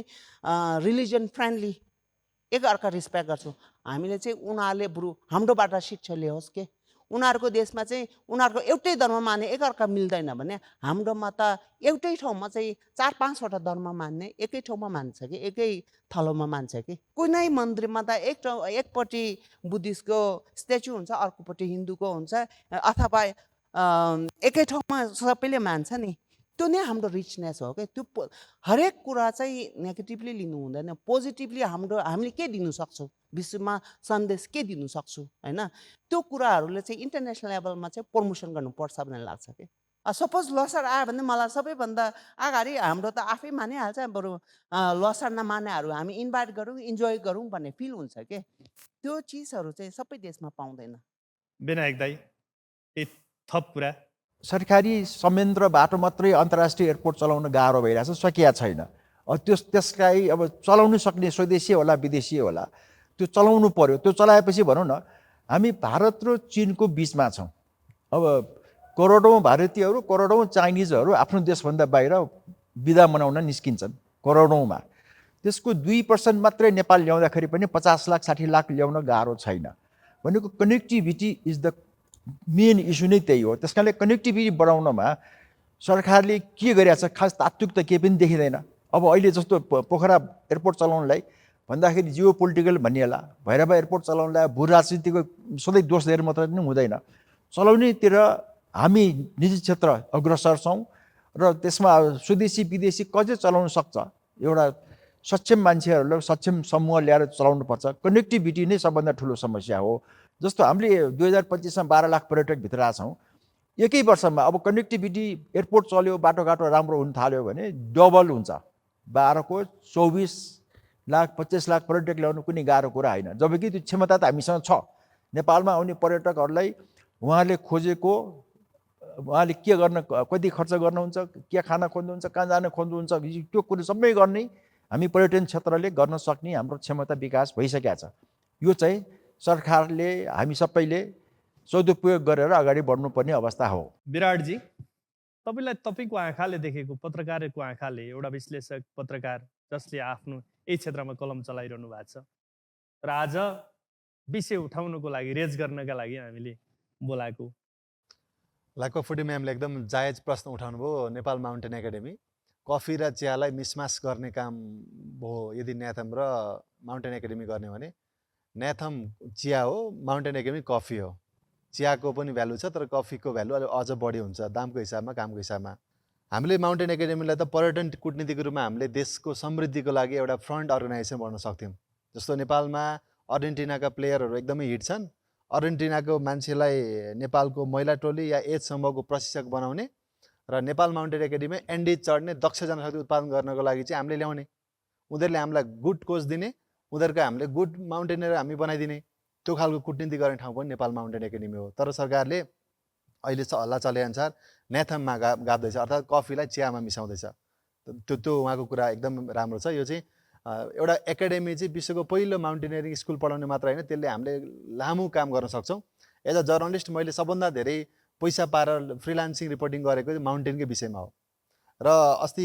रिलिजन फ्रेन्डली एकअर्का रेस्पेक्ट गर्छौँ हामीले चाहिँ उनीहरूले बरु हाम्रोबाट शिक्षा ल्याओस् के उनीहरूको देशमा चाहिँ उनीहरूको एउटै धर्म मान्ने एकअर्का मिल्दैन भने हाम्रोमा त एउटै ठाउँमा चाहिँ 4-5वटा धर्म मान्ने एकै ठाउँमा मान्छ कि एकै थलोमा मान्छ कि कुनै मन्दिरमा त एकपट्टि बुद्धिस्टको स्ट्याचु हुन्छ अर्कोपट्टि हिन्दूको हुन्छ अथवा एकै ठाउँमा सबैले मान्छ नि त्यो नै हाम्रो रिचनेस हो क्या त्यो हरेक कुरा चाहिँ नेगेटिभली लिनु हुँदैन पोजिटिभली हामीले के दिनु सक्छौँ विश्वमा सन्देश के दिनु सक्छु होइन त्यो कुराहरूले चाहिँ इन्टरनेसनल लेभलमा चाहिँ प्रमोसन गर्नुपर्छ भन्ने लाग्छ कि सपोज लसार आयो भने मलाई सबैभन्दा अगाडि हाम्रो त आफै मानिहाल्छ बरु लसार नमानेहरू हामी इन्भाइट गरौँ इन्जोय गरौँ भन्ने फिल हुन्छ कि त्यो चिजहरू चाहिँ सबै देशमा पाउँदैन विनायक दाई थप कुरा सरकारी संयन्त्र बाटो मात्रै अन्तर्राष्ट्रिय एयरपोर्ट चलाउन गाह्रो भइरहेछ, सकिया छैन। त्यसलाई अब चलाउनु सक्ने स्वदेशी होला विदेशी होला, त्यो चलाउनु पर्यो। त्यो चलाएपछि भनौँ न हामी भारत र चीनको बिचमा छौँ। अब करोडौँ भारतीयहरू करोडौँ चाइनिजहरू आफ्नो देशभन्दा बाहिर बिदा मनाउन निस्किन्छन् करोडौँमा। त्यसको 2% मात्रै नेपाल ल्याउँदाखेरि पनि 50 लाख 60 लाख ल्याउन गाह्रो छैन। भनेको connectivity is the main issue नै त्यही हो। त्यस कारणले कनेक्टिभिटी बढाउनमा सरकारले के गरिरहेछ खास तात्विक त केही पनि देखिँदैन। अब अहिले जस्तो पोखरा एयरपोर्ट चलाउनलाई भन्दाखेरि जियो पोलिटिकल भनिएला, भैरवा एयरपोर्ट चलाउनलाई भू राजनीतिको सधैँ दोष दिएर मात्रै पनि हुँदैन। चलाउनेतिर हामी निजी क्षेत्र अग्रसर छौँ र त्यसमा स्वदेशी विदेशी कसले चलाउन सक्छ, एउटा सक्षम मान्छेहरूलाई सक्षम समूह ल्याएर चलाउनुपर्छ। कनेक्टिभिटी नै सबभन्दा ठुलो समस्या हो। जस्तो हामीले 2025 मा 12 लाख पर्यटक भित्र आछौँ। एकै वर्षमा अब कनेक्टिभिटी एयरपोर्ट चल्यो, बाटोघाटो राम्रो हुन थाल्यो भने डबल हुन्छ। 12 को 24 लाख 25 लाख पर्यटक ल्याउनु कुनै गाह्रो कुरा होइन। जबकि त्यो क्षमता त हामीसँग छ। नेपालमा आउने पर्यटकहरूलाई उहाँले खोजेको, उहाँले के गर्न, कति खर्च गर्नुहुन्छ, के खान खोज्नुहुन्छ, कहाँ जान खोज्नुहुन्छ, त्यो कुरो सबै गर्ने हामी पर्यटन क्षेत्रले गर्न सक्ने हाम्रो क्षमता विकास भइसकेको छ। यो चाहिँ सरकारले हामी सबैले सदुपयोग गरेर अगाडि बढ्नुपर्ने अवस्था हो। विराटजी, तपाईँलाई तपाईँको आँखाले देखेको, पत्रकारको आँखाले, एउटा विश्लेषक पत्रकार जसले आफ्नो यही क्षेत्रमा कलम चलाइरहनु भएको छ र आज विषय उठाउनको लागि, रेज गर्नका लागि हामीले बोलाएको। लाकोफुटी म्यामले एकदम जायज प्रश्न उठाउनु भयो। नेपाल माउन्टेन एकाडेमी कफी र चियालाई मिसमास गर्ने काम भयो। यदि न्याथम र माउन्टेन एकाडेमी गर्ने भने न्याथम चिया हो, माउन्टेन एकाडेमी कफी हो। चियाको पनि भ्यालु छ, तर कफीको भ्यालु अझ बढी हुन्छ दामको हिसाबमा, कामको हिसाबमा। हामीले माउन्टेन एकाडेमीलाई त पर्यटन कूटनीतिको रूपमा हामीले देशको समृद्धिको लागि एउटा फ्रन्ट अर्गनाइजेसन बन्न सक्थ्यौँ। जस्तो नेपालमा अर्जेन्टिनाका प्लेयरहरू एकदमै हिट छन्। अर्जेन्टिनाको मान्छेलाई नेपालको महिला टोली या एज समूहको प्रशिक्षक बनाउने र नेपाल माउन्टेन एकाडेमी एन्डिज चढ्ने दक्ष जनशक्ति उत्पादन गर्नको लागि चाहिँ हामीले ल्याउने। उनीहरूले हामीलाई गुड कोच दिने, उनीहरूको हामीले गुड माउन्टेनर हामी बनाइदिने। त्यो खालको कूटनीति गर्ने ठाउँ पनि नेपाल माउन्टेन एकाडेमी हो। तर सरकारले अहिले हल्ला चलेअनुसार न्याथममा गाप्दैछ, अर्थात् कफीलाई चियामा मिसाउँदैछ। त्यो उहाँको कुरा एकदम राम्रो छ। यो चाहिँ एउटा एकाडेमी चाहिँ विश्वको पहिलो माउन्टेनियरिङ स्कुल पढाउने मात्र होइन, त्यसले हामीले लामो काम गर्न सक्छौँ। एज अ जर्नलिस्ट मैले सबभन्दा धेरै पैसा पाएर फ्रिलान्सिङ रिपोर्टिङ गरेको माउन्टेनकै विषयमा हो। र अस्ति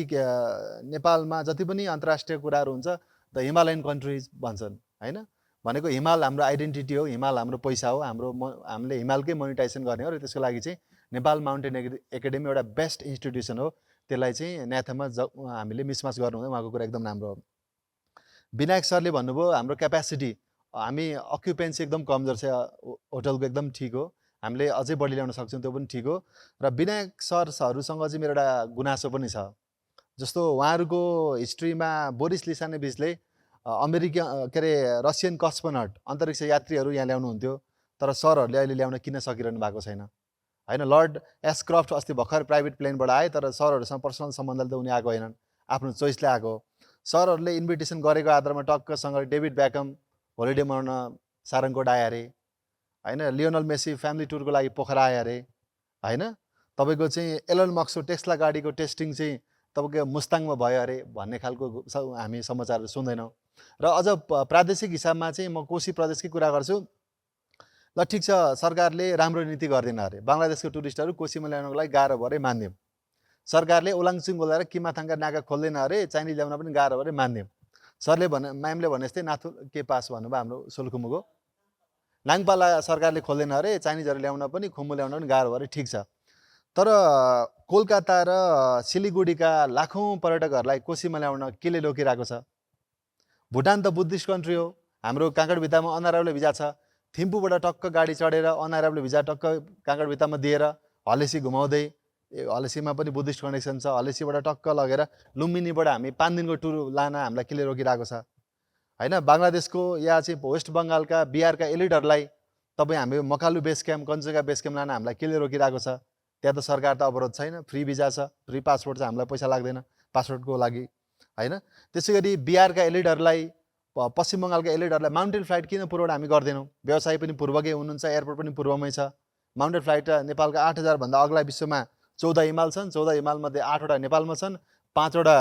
नेपालमा जति पनि अन्तर्राष्ट्रिय कुराहरू हुन्छ द हिमालयन कन्ट्रिज भन्छन् होइन। भनेको हिमाल हाम्रो आइडेन्टिटी हो, हिमाल हाम्रो पैसा हो, हामीले हिमालकै मोनिटाइजेसन गर्ने हो। र त्यसको लागि चाहिँ नेपाल माउन्टेन एकाडेमी एउटा बेस्ट इन्स्टिट्युसन हो। त्यसलाई चाहिँ न्याथममा हामीले मिसमास गर्नु हुँदैन। उहाँको कुरा एकदम राम्रो हो। विनायक सरले भन्नुभयो हाम्रो क्यापेसिटी, हामी अक्युपेन्सी एकदम कमजोर छ, होटलको एकदम ठिक हो, हामीले अझै बढी ल्याउन सक्छौँ, त्यो पनि ठिक हो। र विनायक सरहरूसँग चाहिँ मेरो एउटा गुनासो पनि छ। जस्तो उहाँहरूको हिस्ट्रीमा बोरिस लिसानेभिचले रसियन कस्मोनट अन्तरिक्ष यात्रीहरू यहाँ ल्याउनुहुन्थ्यो, तर सरहरूले अहिले ल्याउन किन सकिरहनु भएको छैन होइन। लर्ड एस्क्रफ्ट अस्ति भर्खर प्राइभेट प्लेनबाट आए, तर सरहरूसँग पर्सनल सम्बन्धले त उनी आएको होइनन्, आफ्नो चोइसले आएको। सरहरूले इन्भिटेसन गरेको आधारमा टक्कसँग डेभिड ब्याकम होलिडे मनाउन सारङकोट आए अरे होइन। लियोनल मेसी फ्यामिली टुरको लागि पोखरा आए अरे होइन। तपाईँको चाहिँ एलन मस्कको टेस्ला गाडीको टेस्टिङ चाहिँ तपाईँको मुस्ताङमा भयो अरे भन्ने खालको हामी समाचारहरू सुन्दैनौँ। र अझ प्रादेशिक हिसाबमा चाहिँ म कोशी प्रदेशकै कुरा गर्छु। ल ठिक छ, सरकारले राम्रो नीति गर्दैन अरे, बङ्गलादेशको टुरिस्टहरू कोशीमा ल्याउनको लागि गाह्रो भएर मान्यौँ। सरकारले ओलाङचुङ बोलाएर किमाथाङका नाका खोल्दैन अरे, चाइनिज ल्याउन पनि गाह्रो भएर मान्यौँ। सरले म्यामले भने जस्तै नाथु के पास भन्नुभयो हाम्रो सोलुखुम्बुको नाङपाला सरकारले खोल्दैन अरे, चाइनिजहरू ल्याउन पनि खुम्बु ल्याउन पनि गाह्रो भएर ठिक छ। तर कोलकाता र सिलिगुडीका लाखौँ पर्यटकहरूलाई कोशीमा ल्याउन केले रोकिरहेको छ? भुटान त बुद्धिस्ट कन्ट्री हो, हाम्रो काँकडभित्तामा अनअराइभल भिजा छ। थिम्पूबाट टक्क गाडी चढेर अनअराइभल भिजा टक्क काँकडभित्तामा दिएर हलेसी घुमाउँदै, हलेसीमा पनि बुद्धिस्ट कनेक्सन छ, हलेसीबाट टक्क लगेर लुम्बिनीबाट हामी 5 दिनको टुर लान हामीलाई केले रोकिरहेको छ होइन। बङ्गलादेशको या चाहिँ वेस्ट बङ्गालका बिहारका एलिडहरूलाई तपाईँ हामी Makalu base camp, Kanchenjunga base camp लान हामीलाई केले रोकिरहेको छ? त्यहाँ त सरकार त अवरोध छैन, फ्री भिजा छ, फ्री पासपोर्ट छ, हामीलाई पैसा लाग्दैन पासपोर्टको लागि होइन। त्यसै गरी बिहारका एलिडहरूलाई, पश्चिम बङ्गालका एलिडहरूलाई माउन्टेन फ्लाइट किन पूर्वबाट हामी गर्दैनौँ? व्यवसाय पनि पूर्वकै हुनुहुन्छ, एयरपोर्ट पनि पूर्वमै छ माउन्टेन फ्लाइट नेपालका 8,000 भन्दा अग्ला विश्वमा 14 हिमाल छन्। 14 हिमालमध्ये 8वटा नेपालमा छन्, 5वटा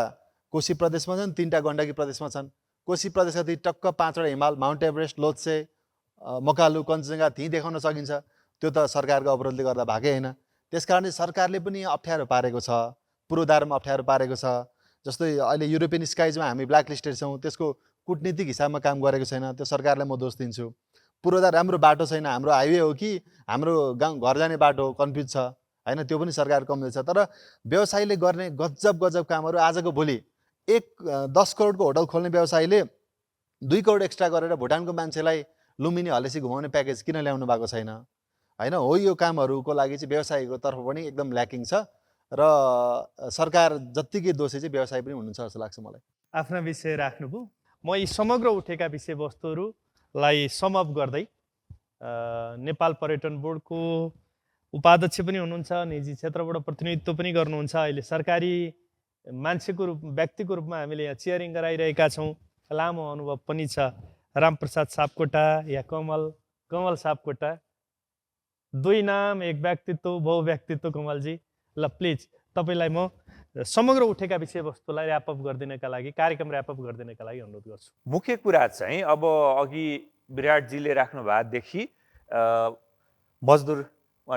कोशी प्रदेशमा छन्, 3टा गण्डकी प्रदेशमा छन्। कोशी प्रदेशका ती टक्क 5वटा हिमाल माउन्ट एभरेस्ट, लोत्से, मकालु, कञ्चनजङ्घा त्यहीँ देखाउन सकिन्छ। त्यो त सरकारको अवरोधले गर्दा भएकै होइन। त्यसकारणले सरकारले पनि अप्ठ्यारो पारेको छ, पूर्वाधारमा अप्ठ्यारो पारेको छ। जस्तै अहिले युरोपियन स्काइजमा हामी ब्ल्याक लिस्टेड छौँ, त्यसको कूटनीतिक हिसाबमा काम गरेको छैन, त्यो सरकारलाई म दोष दिन्छु। पूर्वाधार राम्रो बाटो छैन, हाम्रो हाइवे हो कि हाम्रो गाउँ घर जाने बाटो हो, कन्फ्युज छ होइन, त्यो पनि सरकार कमजोर छ। तर व्यवसायीले गर्ने गजब कामहरू आजको भोलि 10 करोडको होटल खोल्ने व्यवसायीले 2 करोड एक्स्ट्रा गरेर भुटानको मान्छेलाई लुम्बिनी हलेसी घुमाउने प्याकेज किन ल्याउनु भएको छैन होइन। हो, यो कामहरूको लागि चाहिँ व्यवसायीको तर्फ पनि एकदम ल्याकिङ छ र सरकार जत्तिकै दोषी चाहिँ व्यवसाय पनि हुनुहुन्छ जस्तो लाग्छ मलाई। आफ्ना विषय राख्नुभयो, म यी समग्र उठेका विषयवस्तुहरूलाई समअप गर्दै नेपाल पर्यटन बोर्डको उपाध्यक्ष पनि हुनुहुन्छ, निजी क्षेत्रबाट प्रतिनिधित्व पनि गर्नुहुन्छ, अहिले सरकारी मान्छेको रूप व्यक्तिको रूपमा हामीले यहाँ चियरिङ गराइरहेका छौँ, लामो अनुभव पनि छ। रामप्रसाद सापकोटा या कमल सापकोटा, 2 नाम 1 व्यक्तित्व, बहुव्यक्तित्व कमलजी। ल प्लिज तपाईँलाई म समग्र उठेका विषयवस्तुलाई ऱ्यापअप गरिदिनका लागि, कार्यक्रम ऱ्यापअप गरिदिनका लागि अनुरोध गर्छु। मुख्य कुरा चाहिँ अब अघि विराटजीले राख्नु भएदेखि मजदुर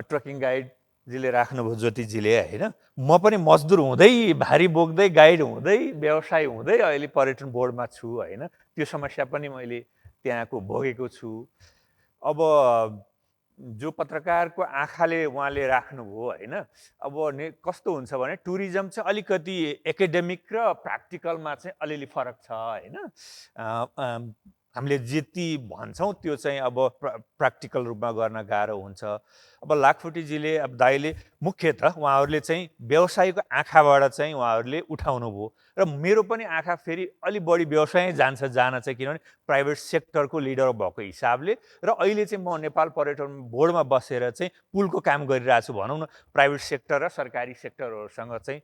ट्रकिङ गाइडजीले राख्नुभयो, ज्योतिजीले होइन, म पनि मजदुर हुँदै, भारी बोक्दै, गाइड हुँदै, व्यवसाय हुँदै अहिले पर्यटन बोर्डमा छु होइन। त्यो समस्या पनि मैले त्यहाँको भोगेको छु। अब जो पत्रकारको आँखाले उहाँले राख्नुभयो होइन, अब कस्तो हुन्छ भने टुरिज्म चाहिँ अलिकति एकाडेमिक र प्र्याक्टिकलमा चाहिँ अलिअलि फरक छ होइन। हामीले जति भन्छौँ त्यो चाहिँ अब प्र्याक्टिकल रूपमा गर्न गाह्रो हुन्छ। अब लाखफुटीजीले, अब दाइले मुख्यतः उहाँहरूले चाहिँ व्यवसायको आँखाबाट चाहिँ उहाँहरूले उठाउनु भयो र मेरो पनि आँखा फेरि अलि बढी व्यवसाय जान चाहिँ, किनभने प्राइभेट सेक्टरको लिडर भएको हिसाबले र अहिले चाहिँ म नेपाल पर्यटन बोर्डमा बसेर चाहिँ पुलको काम गरिरहेको छु भनौँ न, प्राइभेट सेक्टर र सरकारी सेक्टरहरूसँग चाहिँ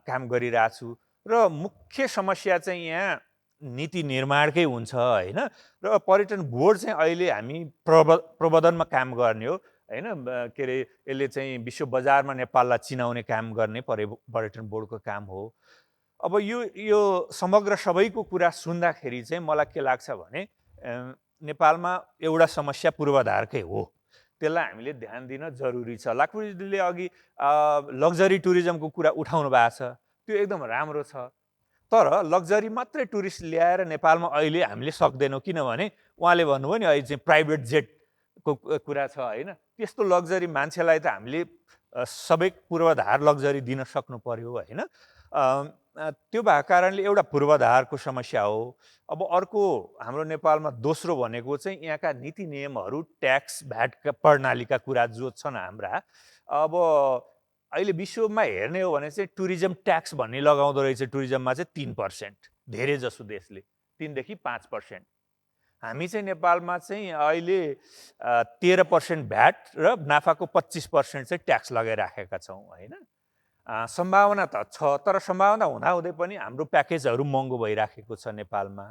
काम गरिरहेको छु। र मुख्य समस्या चाहिँ यहाँ नीति निर्माणकै हुन्छ होइन। र पर्यटन बोर्ड चाहिँ अहिले हामी प्रबन्धनमा काम गर्ने हो होइन, के अरे यसले चाहिँ विश्व बजारमा नेपाललाई चिनाउने काम गर्ने पर्यटन बोर्डको काम हो। अब यो समग्र सबैको कुरा सुन्दाखेरि चाहिँ मलाई के लाग्छ भने नेपालमा एउटा समस्या पूर्वाधारकै हो, त्यसलाई हामीले ध्यान दिन जरुरी छ। लाखपुरीले अघि लग्जरी टुरिज्मको कुरा उठाउनु भएको छ, त्यो एकदम राम्रो छ। तर लग्जरी मात्रै टुरिस्ट ल्याएर नेपालमा अहिले हामीले सक्दैनौँ, किनभने उहाँले भन्नुभयो नि अहिले चाहिँ प्राइभेट जेटको कुरा छ होइन। त्यस्तो लग्जरी मान्छेलाई त हामीले सबै पूर्वाधार लग्जरी दिन सक्नु पर्यो होइन। त्यो भएको कारणले एउटा पूर्वाधारको समस्या हो। अब अर्को हाम्रो नेपालमा दोस्रो भनेको चाहिँ यहाँका नीति नियमहरू, ट्याक्स भ्याट प्रणालीका कुरा जो छन् हाम्रा। अब अहिले विश्वमा हेर्ने हो भने चाहिँ टुरिज्म ट्याक्स भन्ने लगाउँदो रहेछ, टुरिज्ममा चाहिँ 3%, धेरै जसो देशले 3 देखि 5%। हामी चाहिँ नेपालमा चाहिँ अहिले 13% भ्याट र नाफाको 25% चाहिँ ट्याक्स लगाइराखेका छौँ होइन। सम्भावना त छ, तर सम्भावना हुँदाहुँदै पनि हाम्रो प्याकेजहरू महँगो भइराखेको छ नेपालमा।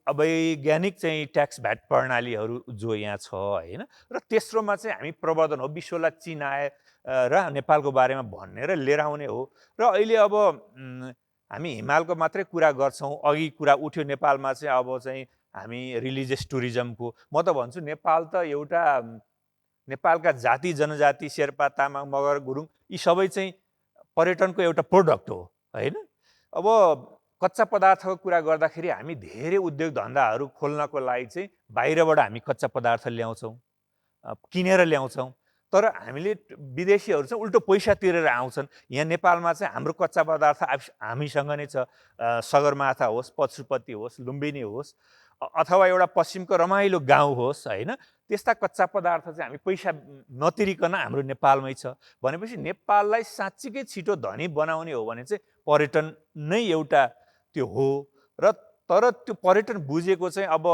अवैज्ञानिक चाहिँ ट्याक्स भ्याट प्रणालीहरू जो यहाँ छ होइन। र तेस्रोमा चाहिँ हामी प्रवर्धन हो, विश्वलाई चिनाए र नेपालको बारेमा भन्ने र लिएर आउने हो। र अहिले अब हामी हिमालको मात्रै कुरा गर्छौँ, अघि कुरा उठ्यो नेपालमा चाहिँ अब चाहिँ हामी रिलिजियस टुरिज्मको, म त भन्छु नेपाल त एउटा नेपालका जाति जनजाति शेर्पा तामाङ मगर गुरुङ यी सबै चाहिँ पर्यटनको एउटा प्रोडक्ट हो होइन। अब कच्चा पदार्थको कुरा गर्दाखेरि हामी धेरै उद्योग धन्दाहरू खोल्नको लागि चाहिँ बाहिरबाट हामी कच्चा पदार्थ ल्याउँछौँ, किनेर ल्याउँछौँ, तर हामीले विदेशीहरू चाहिँ उल्टो पैसा तिरेर आउँछन्। यहाँ नेपालमा चाहिँ हाम्रो कच्चा पदार्थ हामीसँग नै छ, सगरमाथा होस्, पशुपति होस्, लुम्बिनी होस्, अथवा एउटा पश्चिमको रमाइलो गाउँ होस् होइन। त्यस्ता कच्चा पदार्थ चाहिँ हामी पैसा नतिरिकन हाम्रो नेपालमै छ भनेपछि नेपाललाई साँच्चीकै छिटो धनी बनाउने हो भने चाहिँ पर्यटन नै एउटा त्यो हो। र तर त्यो पर्यटन बुझेको चाहिँ अब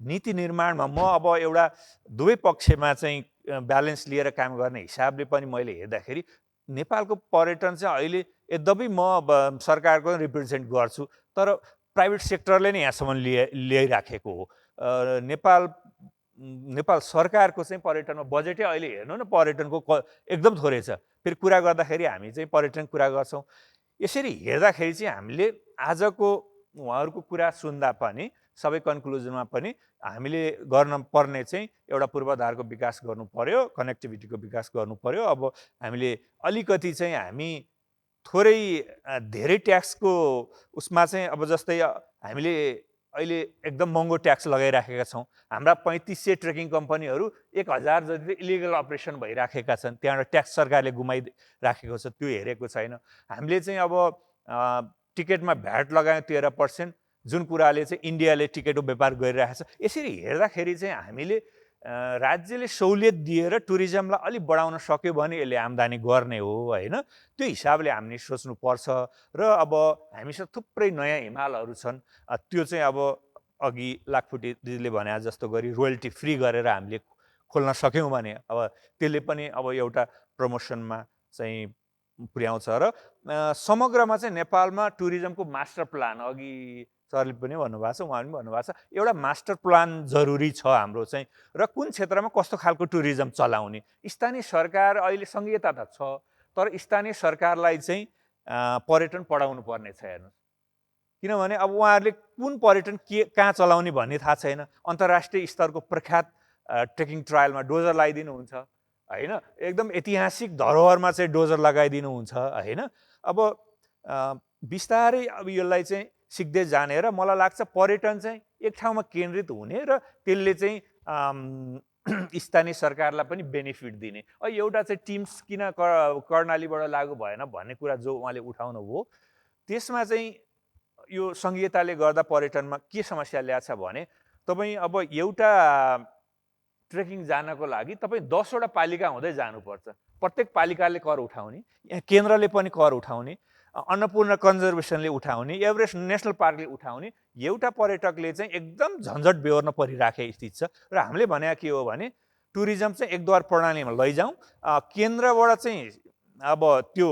नीति निर्माणमा म अब एउटा दुवै पक्षमा चाहिँ ब्यालेन्स लिएर काम गर्ने हिसाबले पनि मैले हेर्दाखेरि नेपालको पर्यटन चाहिँ अहिले यद्यपि म सरकारको रिप्रेजेन्ट गर्छु, तर प्राइभेट सेक्टरले नै यहाँसम्म ल्याइराखेको हो। नेपाल नेपाल सरकारको चाहिँ पर्यटनमा बजेटै अहिले हेर्नु न पर्यटनको एकदम थोरै छ। फेरि कुरा गर्दाखेरि हामी चाहिँ पर्यटन कुरा गर्छौँ। यसरी हेर्दाखेरि चाहिँ हामीले आजको उहाँहरूको कुरा सुन्दा पनि सबै कन्क्लुजनमा पनि हामीले गर्न पर्ने चाहिँ एउटा पूर्वाधारको विकास गर्नु पर्यो, कनेक्टिभिटीको विकास गर्नु पर्यो। अब हामीले अलिकति चाहिँ हामी थोरै धेरै ट्याक्सको उसमा चाहिँ अब जस्तै हामीले अहिले एकदम महँगो ट्याक्स लगाइराखेका छौँ। हाम्रा 3500 ट्रेकिङ कम्पनीहरू 1000 जति इलिगल अपरेसन भइराखेका छन्। त्यहाँबाट ट्याक्स सरकारले गुमाइराखेको छ, त्यो हेरेको छैन। हामीले चाहिँ अब टिकटमा भ्याट लगायौँ 13%, जुन कुराले चाहिँ इन्डियाले टिकटको व्यापार गरिरहेको छ। यसरी हेर्दाखेरि चाहिँ हामीले राज्यले सहुलियत दिएर टुरिज्मलाई अलिक बढाउन सक्यो भने यसले आम्दानी गर्ने हो होइन। त्यो हिसाबले हामीले सोच्नुपर्छ। र अब हामीसँग थुप्रै नयाँ हिमालहरू छन्। त्यो चाहिँ अब अघि लाखफुटी दिदीले भने जस्तो गरी रोयल्टी फ्री गरेर हामीले खोल्न सक्यौँ भने अब त्यसले पनि अब एउटा प्रमोसनमा चाहिँ पुर्याउँछ। र समग्रमा चाहिँ नेपालमा टुरिज्मको मास्टर प्लान, अघि सरले पनि भन्नुभएको छ, उहाँले पनि भन्नुभएको छ, एउटा मास्टर प्लान जरुरी छ हाम्रो चाहिँ। र कुन क्षेत्रमा कस्तो खालको टुरिज्म चलाउने, स्थानीय सरकार अहिले सङ्घीयता त छ, तर स्थानीय सरकारलाई चाहिँ पर्यटन पढाउनु पर्ने छ। हेर्नुहोस्, किनभने अब उहाँहरूले कुन पर्यटन कहाँ चलाउने भन्ने थाहा छैन। अन्तर्राष्ट्रिय स्तरको प्रख्यात ट्रेकिङ ट्रायलमा डोजर लगाइदिनुहुन्छ होइन, एकदम ऐतिहासिक धरोहरमा चाहिँ डोजर लगाइदिनुहुन्छ होइन। अब बिस्तारै अब यसलाई चाहिँ सिक्दै जाने र मलाई लाग्छ पर्यटन चाहिँ एक ठाउँमा केन्द्रित हुने र त्यसले चाहिँ स्थानीय सरकारलाई पनि बेनिफिट दिने। एउटा चाहिँ टिम्स किन कर्णालीबाट लागु भएन भन्ने कुरा जो उहाँले उठाउनु भयो, त्यसमा चाहिँ यो सङ्घीयताले गर्दा पर्यटनमा के समस्या ल्याएको छ भने तपाईँ अब एउटा ट्रेकिङ जानको लागि तपाईँ 10वटा पालिका हुँदै जानुपर्छ। प्रत्येक पालिकाले कर उठाउने, यहाँ केन्द्रले पनि कर उठाउने, अन्नपूर्ण कन्जर्भेसनले उठाउने, एभरेस्ट नेसनल पार्कले उठाउने। एउटा पर्यटकले चाहिँ एकदम झन्झट बेहोर्न परिराखेको स्थिति छ। र हामीले भने के हो भने टुरिज्म चाहिँ एकद्वार प्रणालीमा लैजाउँ, केन्द्रबाट चाहिँ अब त्यो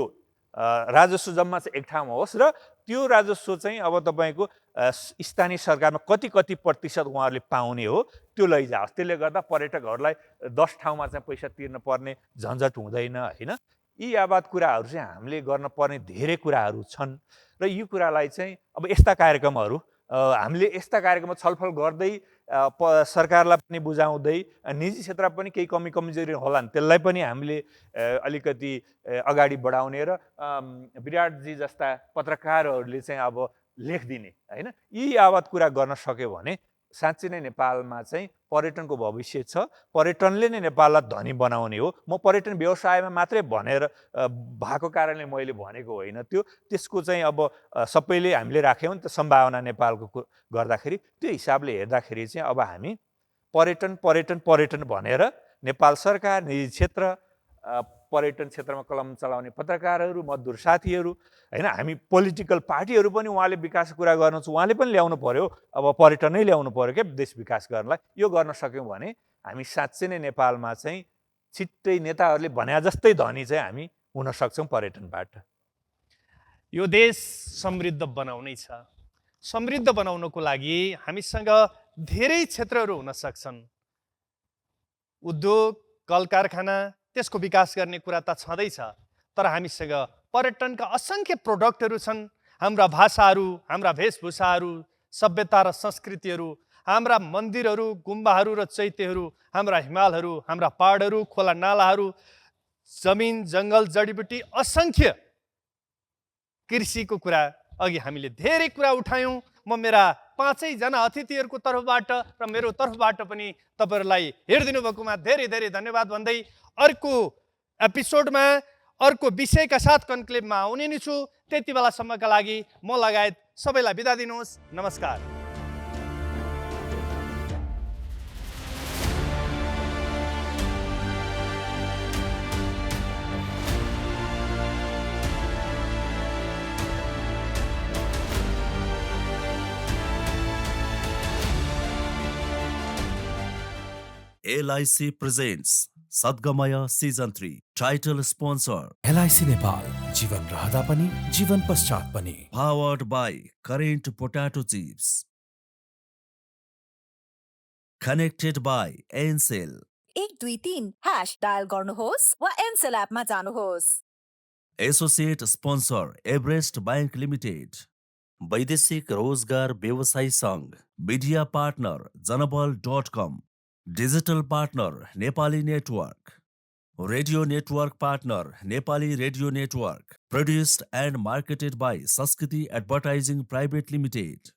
राजस्व जम्मा चाहिँ एक ठाउँमा होस् र त्यो राजस्व चाहिँ अब तपाईँको स्थानीय सरकारमा कति प्रतिशत उहाँहरूले पाउने हो त्यो लैजाओस्। त्यसले गर्दा पर्यटकहरूलाई 10 ठाउँमा चाहिँ पैसा तिर्न पर्ने झन्झट हुँदैन होइन। यी आबाद कुराहरू चाहिँ हामीले गर्न पर्ने धेरै कुराहरू छन्। र यो कुरालाई चाहिँ अब यस्ता कार्यक्रमहरू हामीले यस्ता कार्यक्रममा छलफल गर्दै सरकारलाई पनि बुझाउँदै निजी क्षेत्रमा पनि केही कमी कमजोरी होला नि त्यसलाई पनि हामीले अलिकति अगाडि बढाउने र विराटजी जस्ता पत्रकारहरूले चाहिँ अब लेखदिने होइन। यी आवाज कुरा गर्न सक्यो भने साँच्चै नै नेपालमा चाहिँ पर्यटनको भविष्य छ। पर्यटनले नै नेपाललाई धनी बनाउने हो। म पर्यटन व्यवसायमा मात्रै भनेर भएको कारणले मैले भनेको होइन। त्यसको चाहिँ अब सबैले हामीले राख्यौँ नि त सम्भावना नेपालको गर्दाखेरि। त्यो हिसाबले हेर्दाखेरि चाहिँ अब हामी पर्यटन भनेर नेपाल सरकार, निजी क्षेत्र, पर्यटन क्षेत्रमा कलम चलाउने पत्रकारहरू, मजदुर साथीहरू होइन, हामी पोलिटिकल पार्टीहरू पनि उहाँले विकास कुरा गर्नु छ, उहाँले पनि ल्याउनु पर्यो। अब पर्यटनै ल्याउनु पर्यो क्या देश विकास गर्नलाई। यो गर्न सक्यौँ भने हामी साँच्चै नै नेपालमा चाहिँ छिट्टै नेताहरूले भने जस्तै धनी चाहिँ हामी हुन सक्छौँ पर्यटनबाट। यो देश समृद्ध बनाउनै छ। समृद्ध बनाउनको लागि हामीसँग धेरै क्षेत्रहरू हुन सक्छन्। उद्योग, कल कारखाना, त्यसको विकास गर्ने कुरा त छँदैछ, तर हामीसँग पर्यटनका असङ्ख्य प्रोडक्टहरू छन्। हाम्रा भाषाहरू, हाम्रा वेशभूषाहरू, सभ्यता र संस्कृतिहरू, हाम्रा मन्दिरहरू, गुम्बाहरू र चैत्यहरू, हाम्रा हिमालहरू, हाम्रा पहाडहरू, खोला नालाहरू, जमिन, जङ्गल, जडीबुटी, असङ्ख्य कृषिको कुरा अघि हामीले धेरै कुरा उठायौँ। म मेरा 5 जना अतिथिहरूको तर्फबाट र मेरो तर्फबाट पनि तपाईँहरूलाई हेरिदिनु भएकोमा धेरै धेरै धन्यवाद भन्दै अर्को एपिसोडमा अर्को विषयका साथ कन्क्लेभमा आउने नै छु। त्यति बेलासम्मका लागि म लगायत सबैलाई बिदा दिनुहोस्। नमस्कार। LIC presents Sadgamaya Season 3. Title sponsor LIC Nepal, जीवन रहँदा पनि जीवन पश्चात पनि। powered by Current Potato Chips. Connected by Ncell. 123 # dial गर्नुहोस् वा एनसेल एपमा जानुहोस्। Associate sponsor Everest bank limited, वैदेशिक रोजगार व्यवसाय सङ्घ, मिडिया पार्टनर जनबल.com, digital partner Nepali network, radio network partner Nepali radio network, produced and marketed by Saskiti Advertising Private Limited.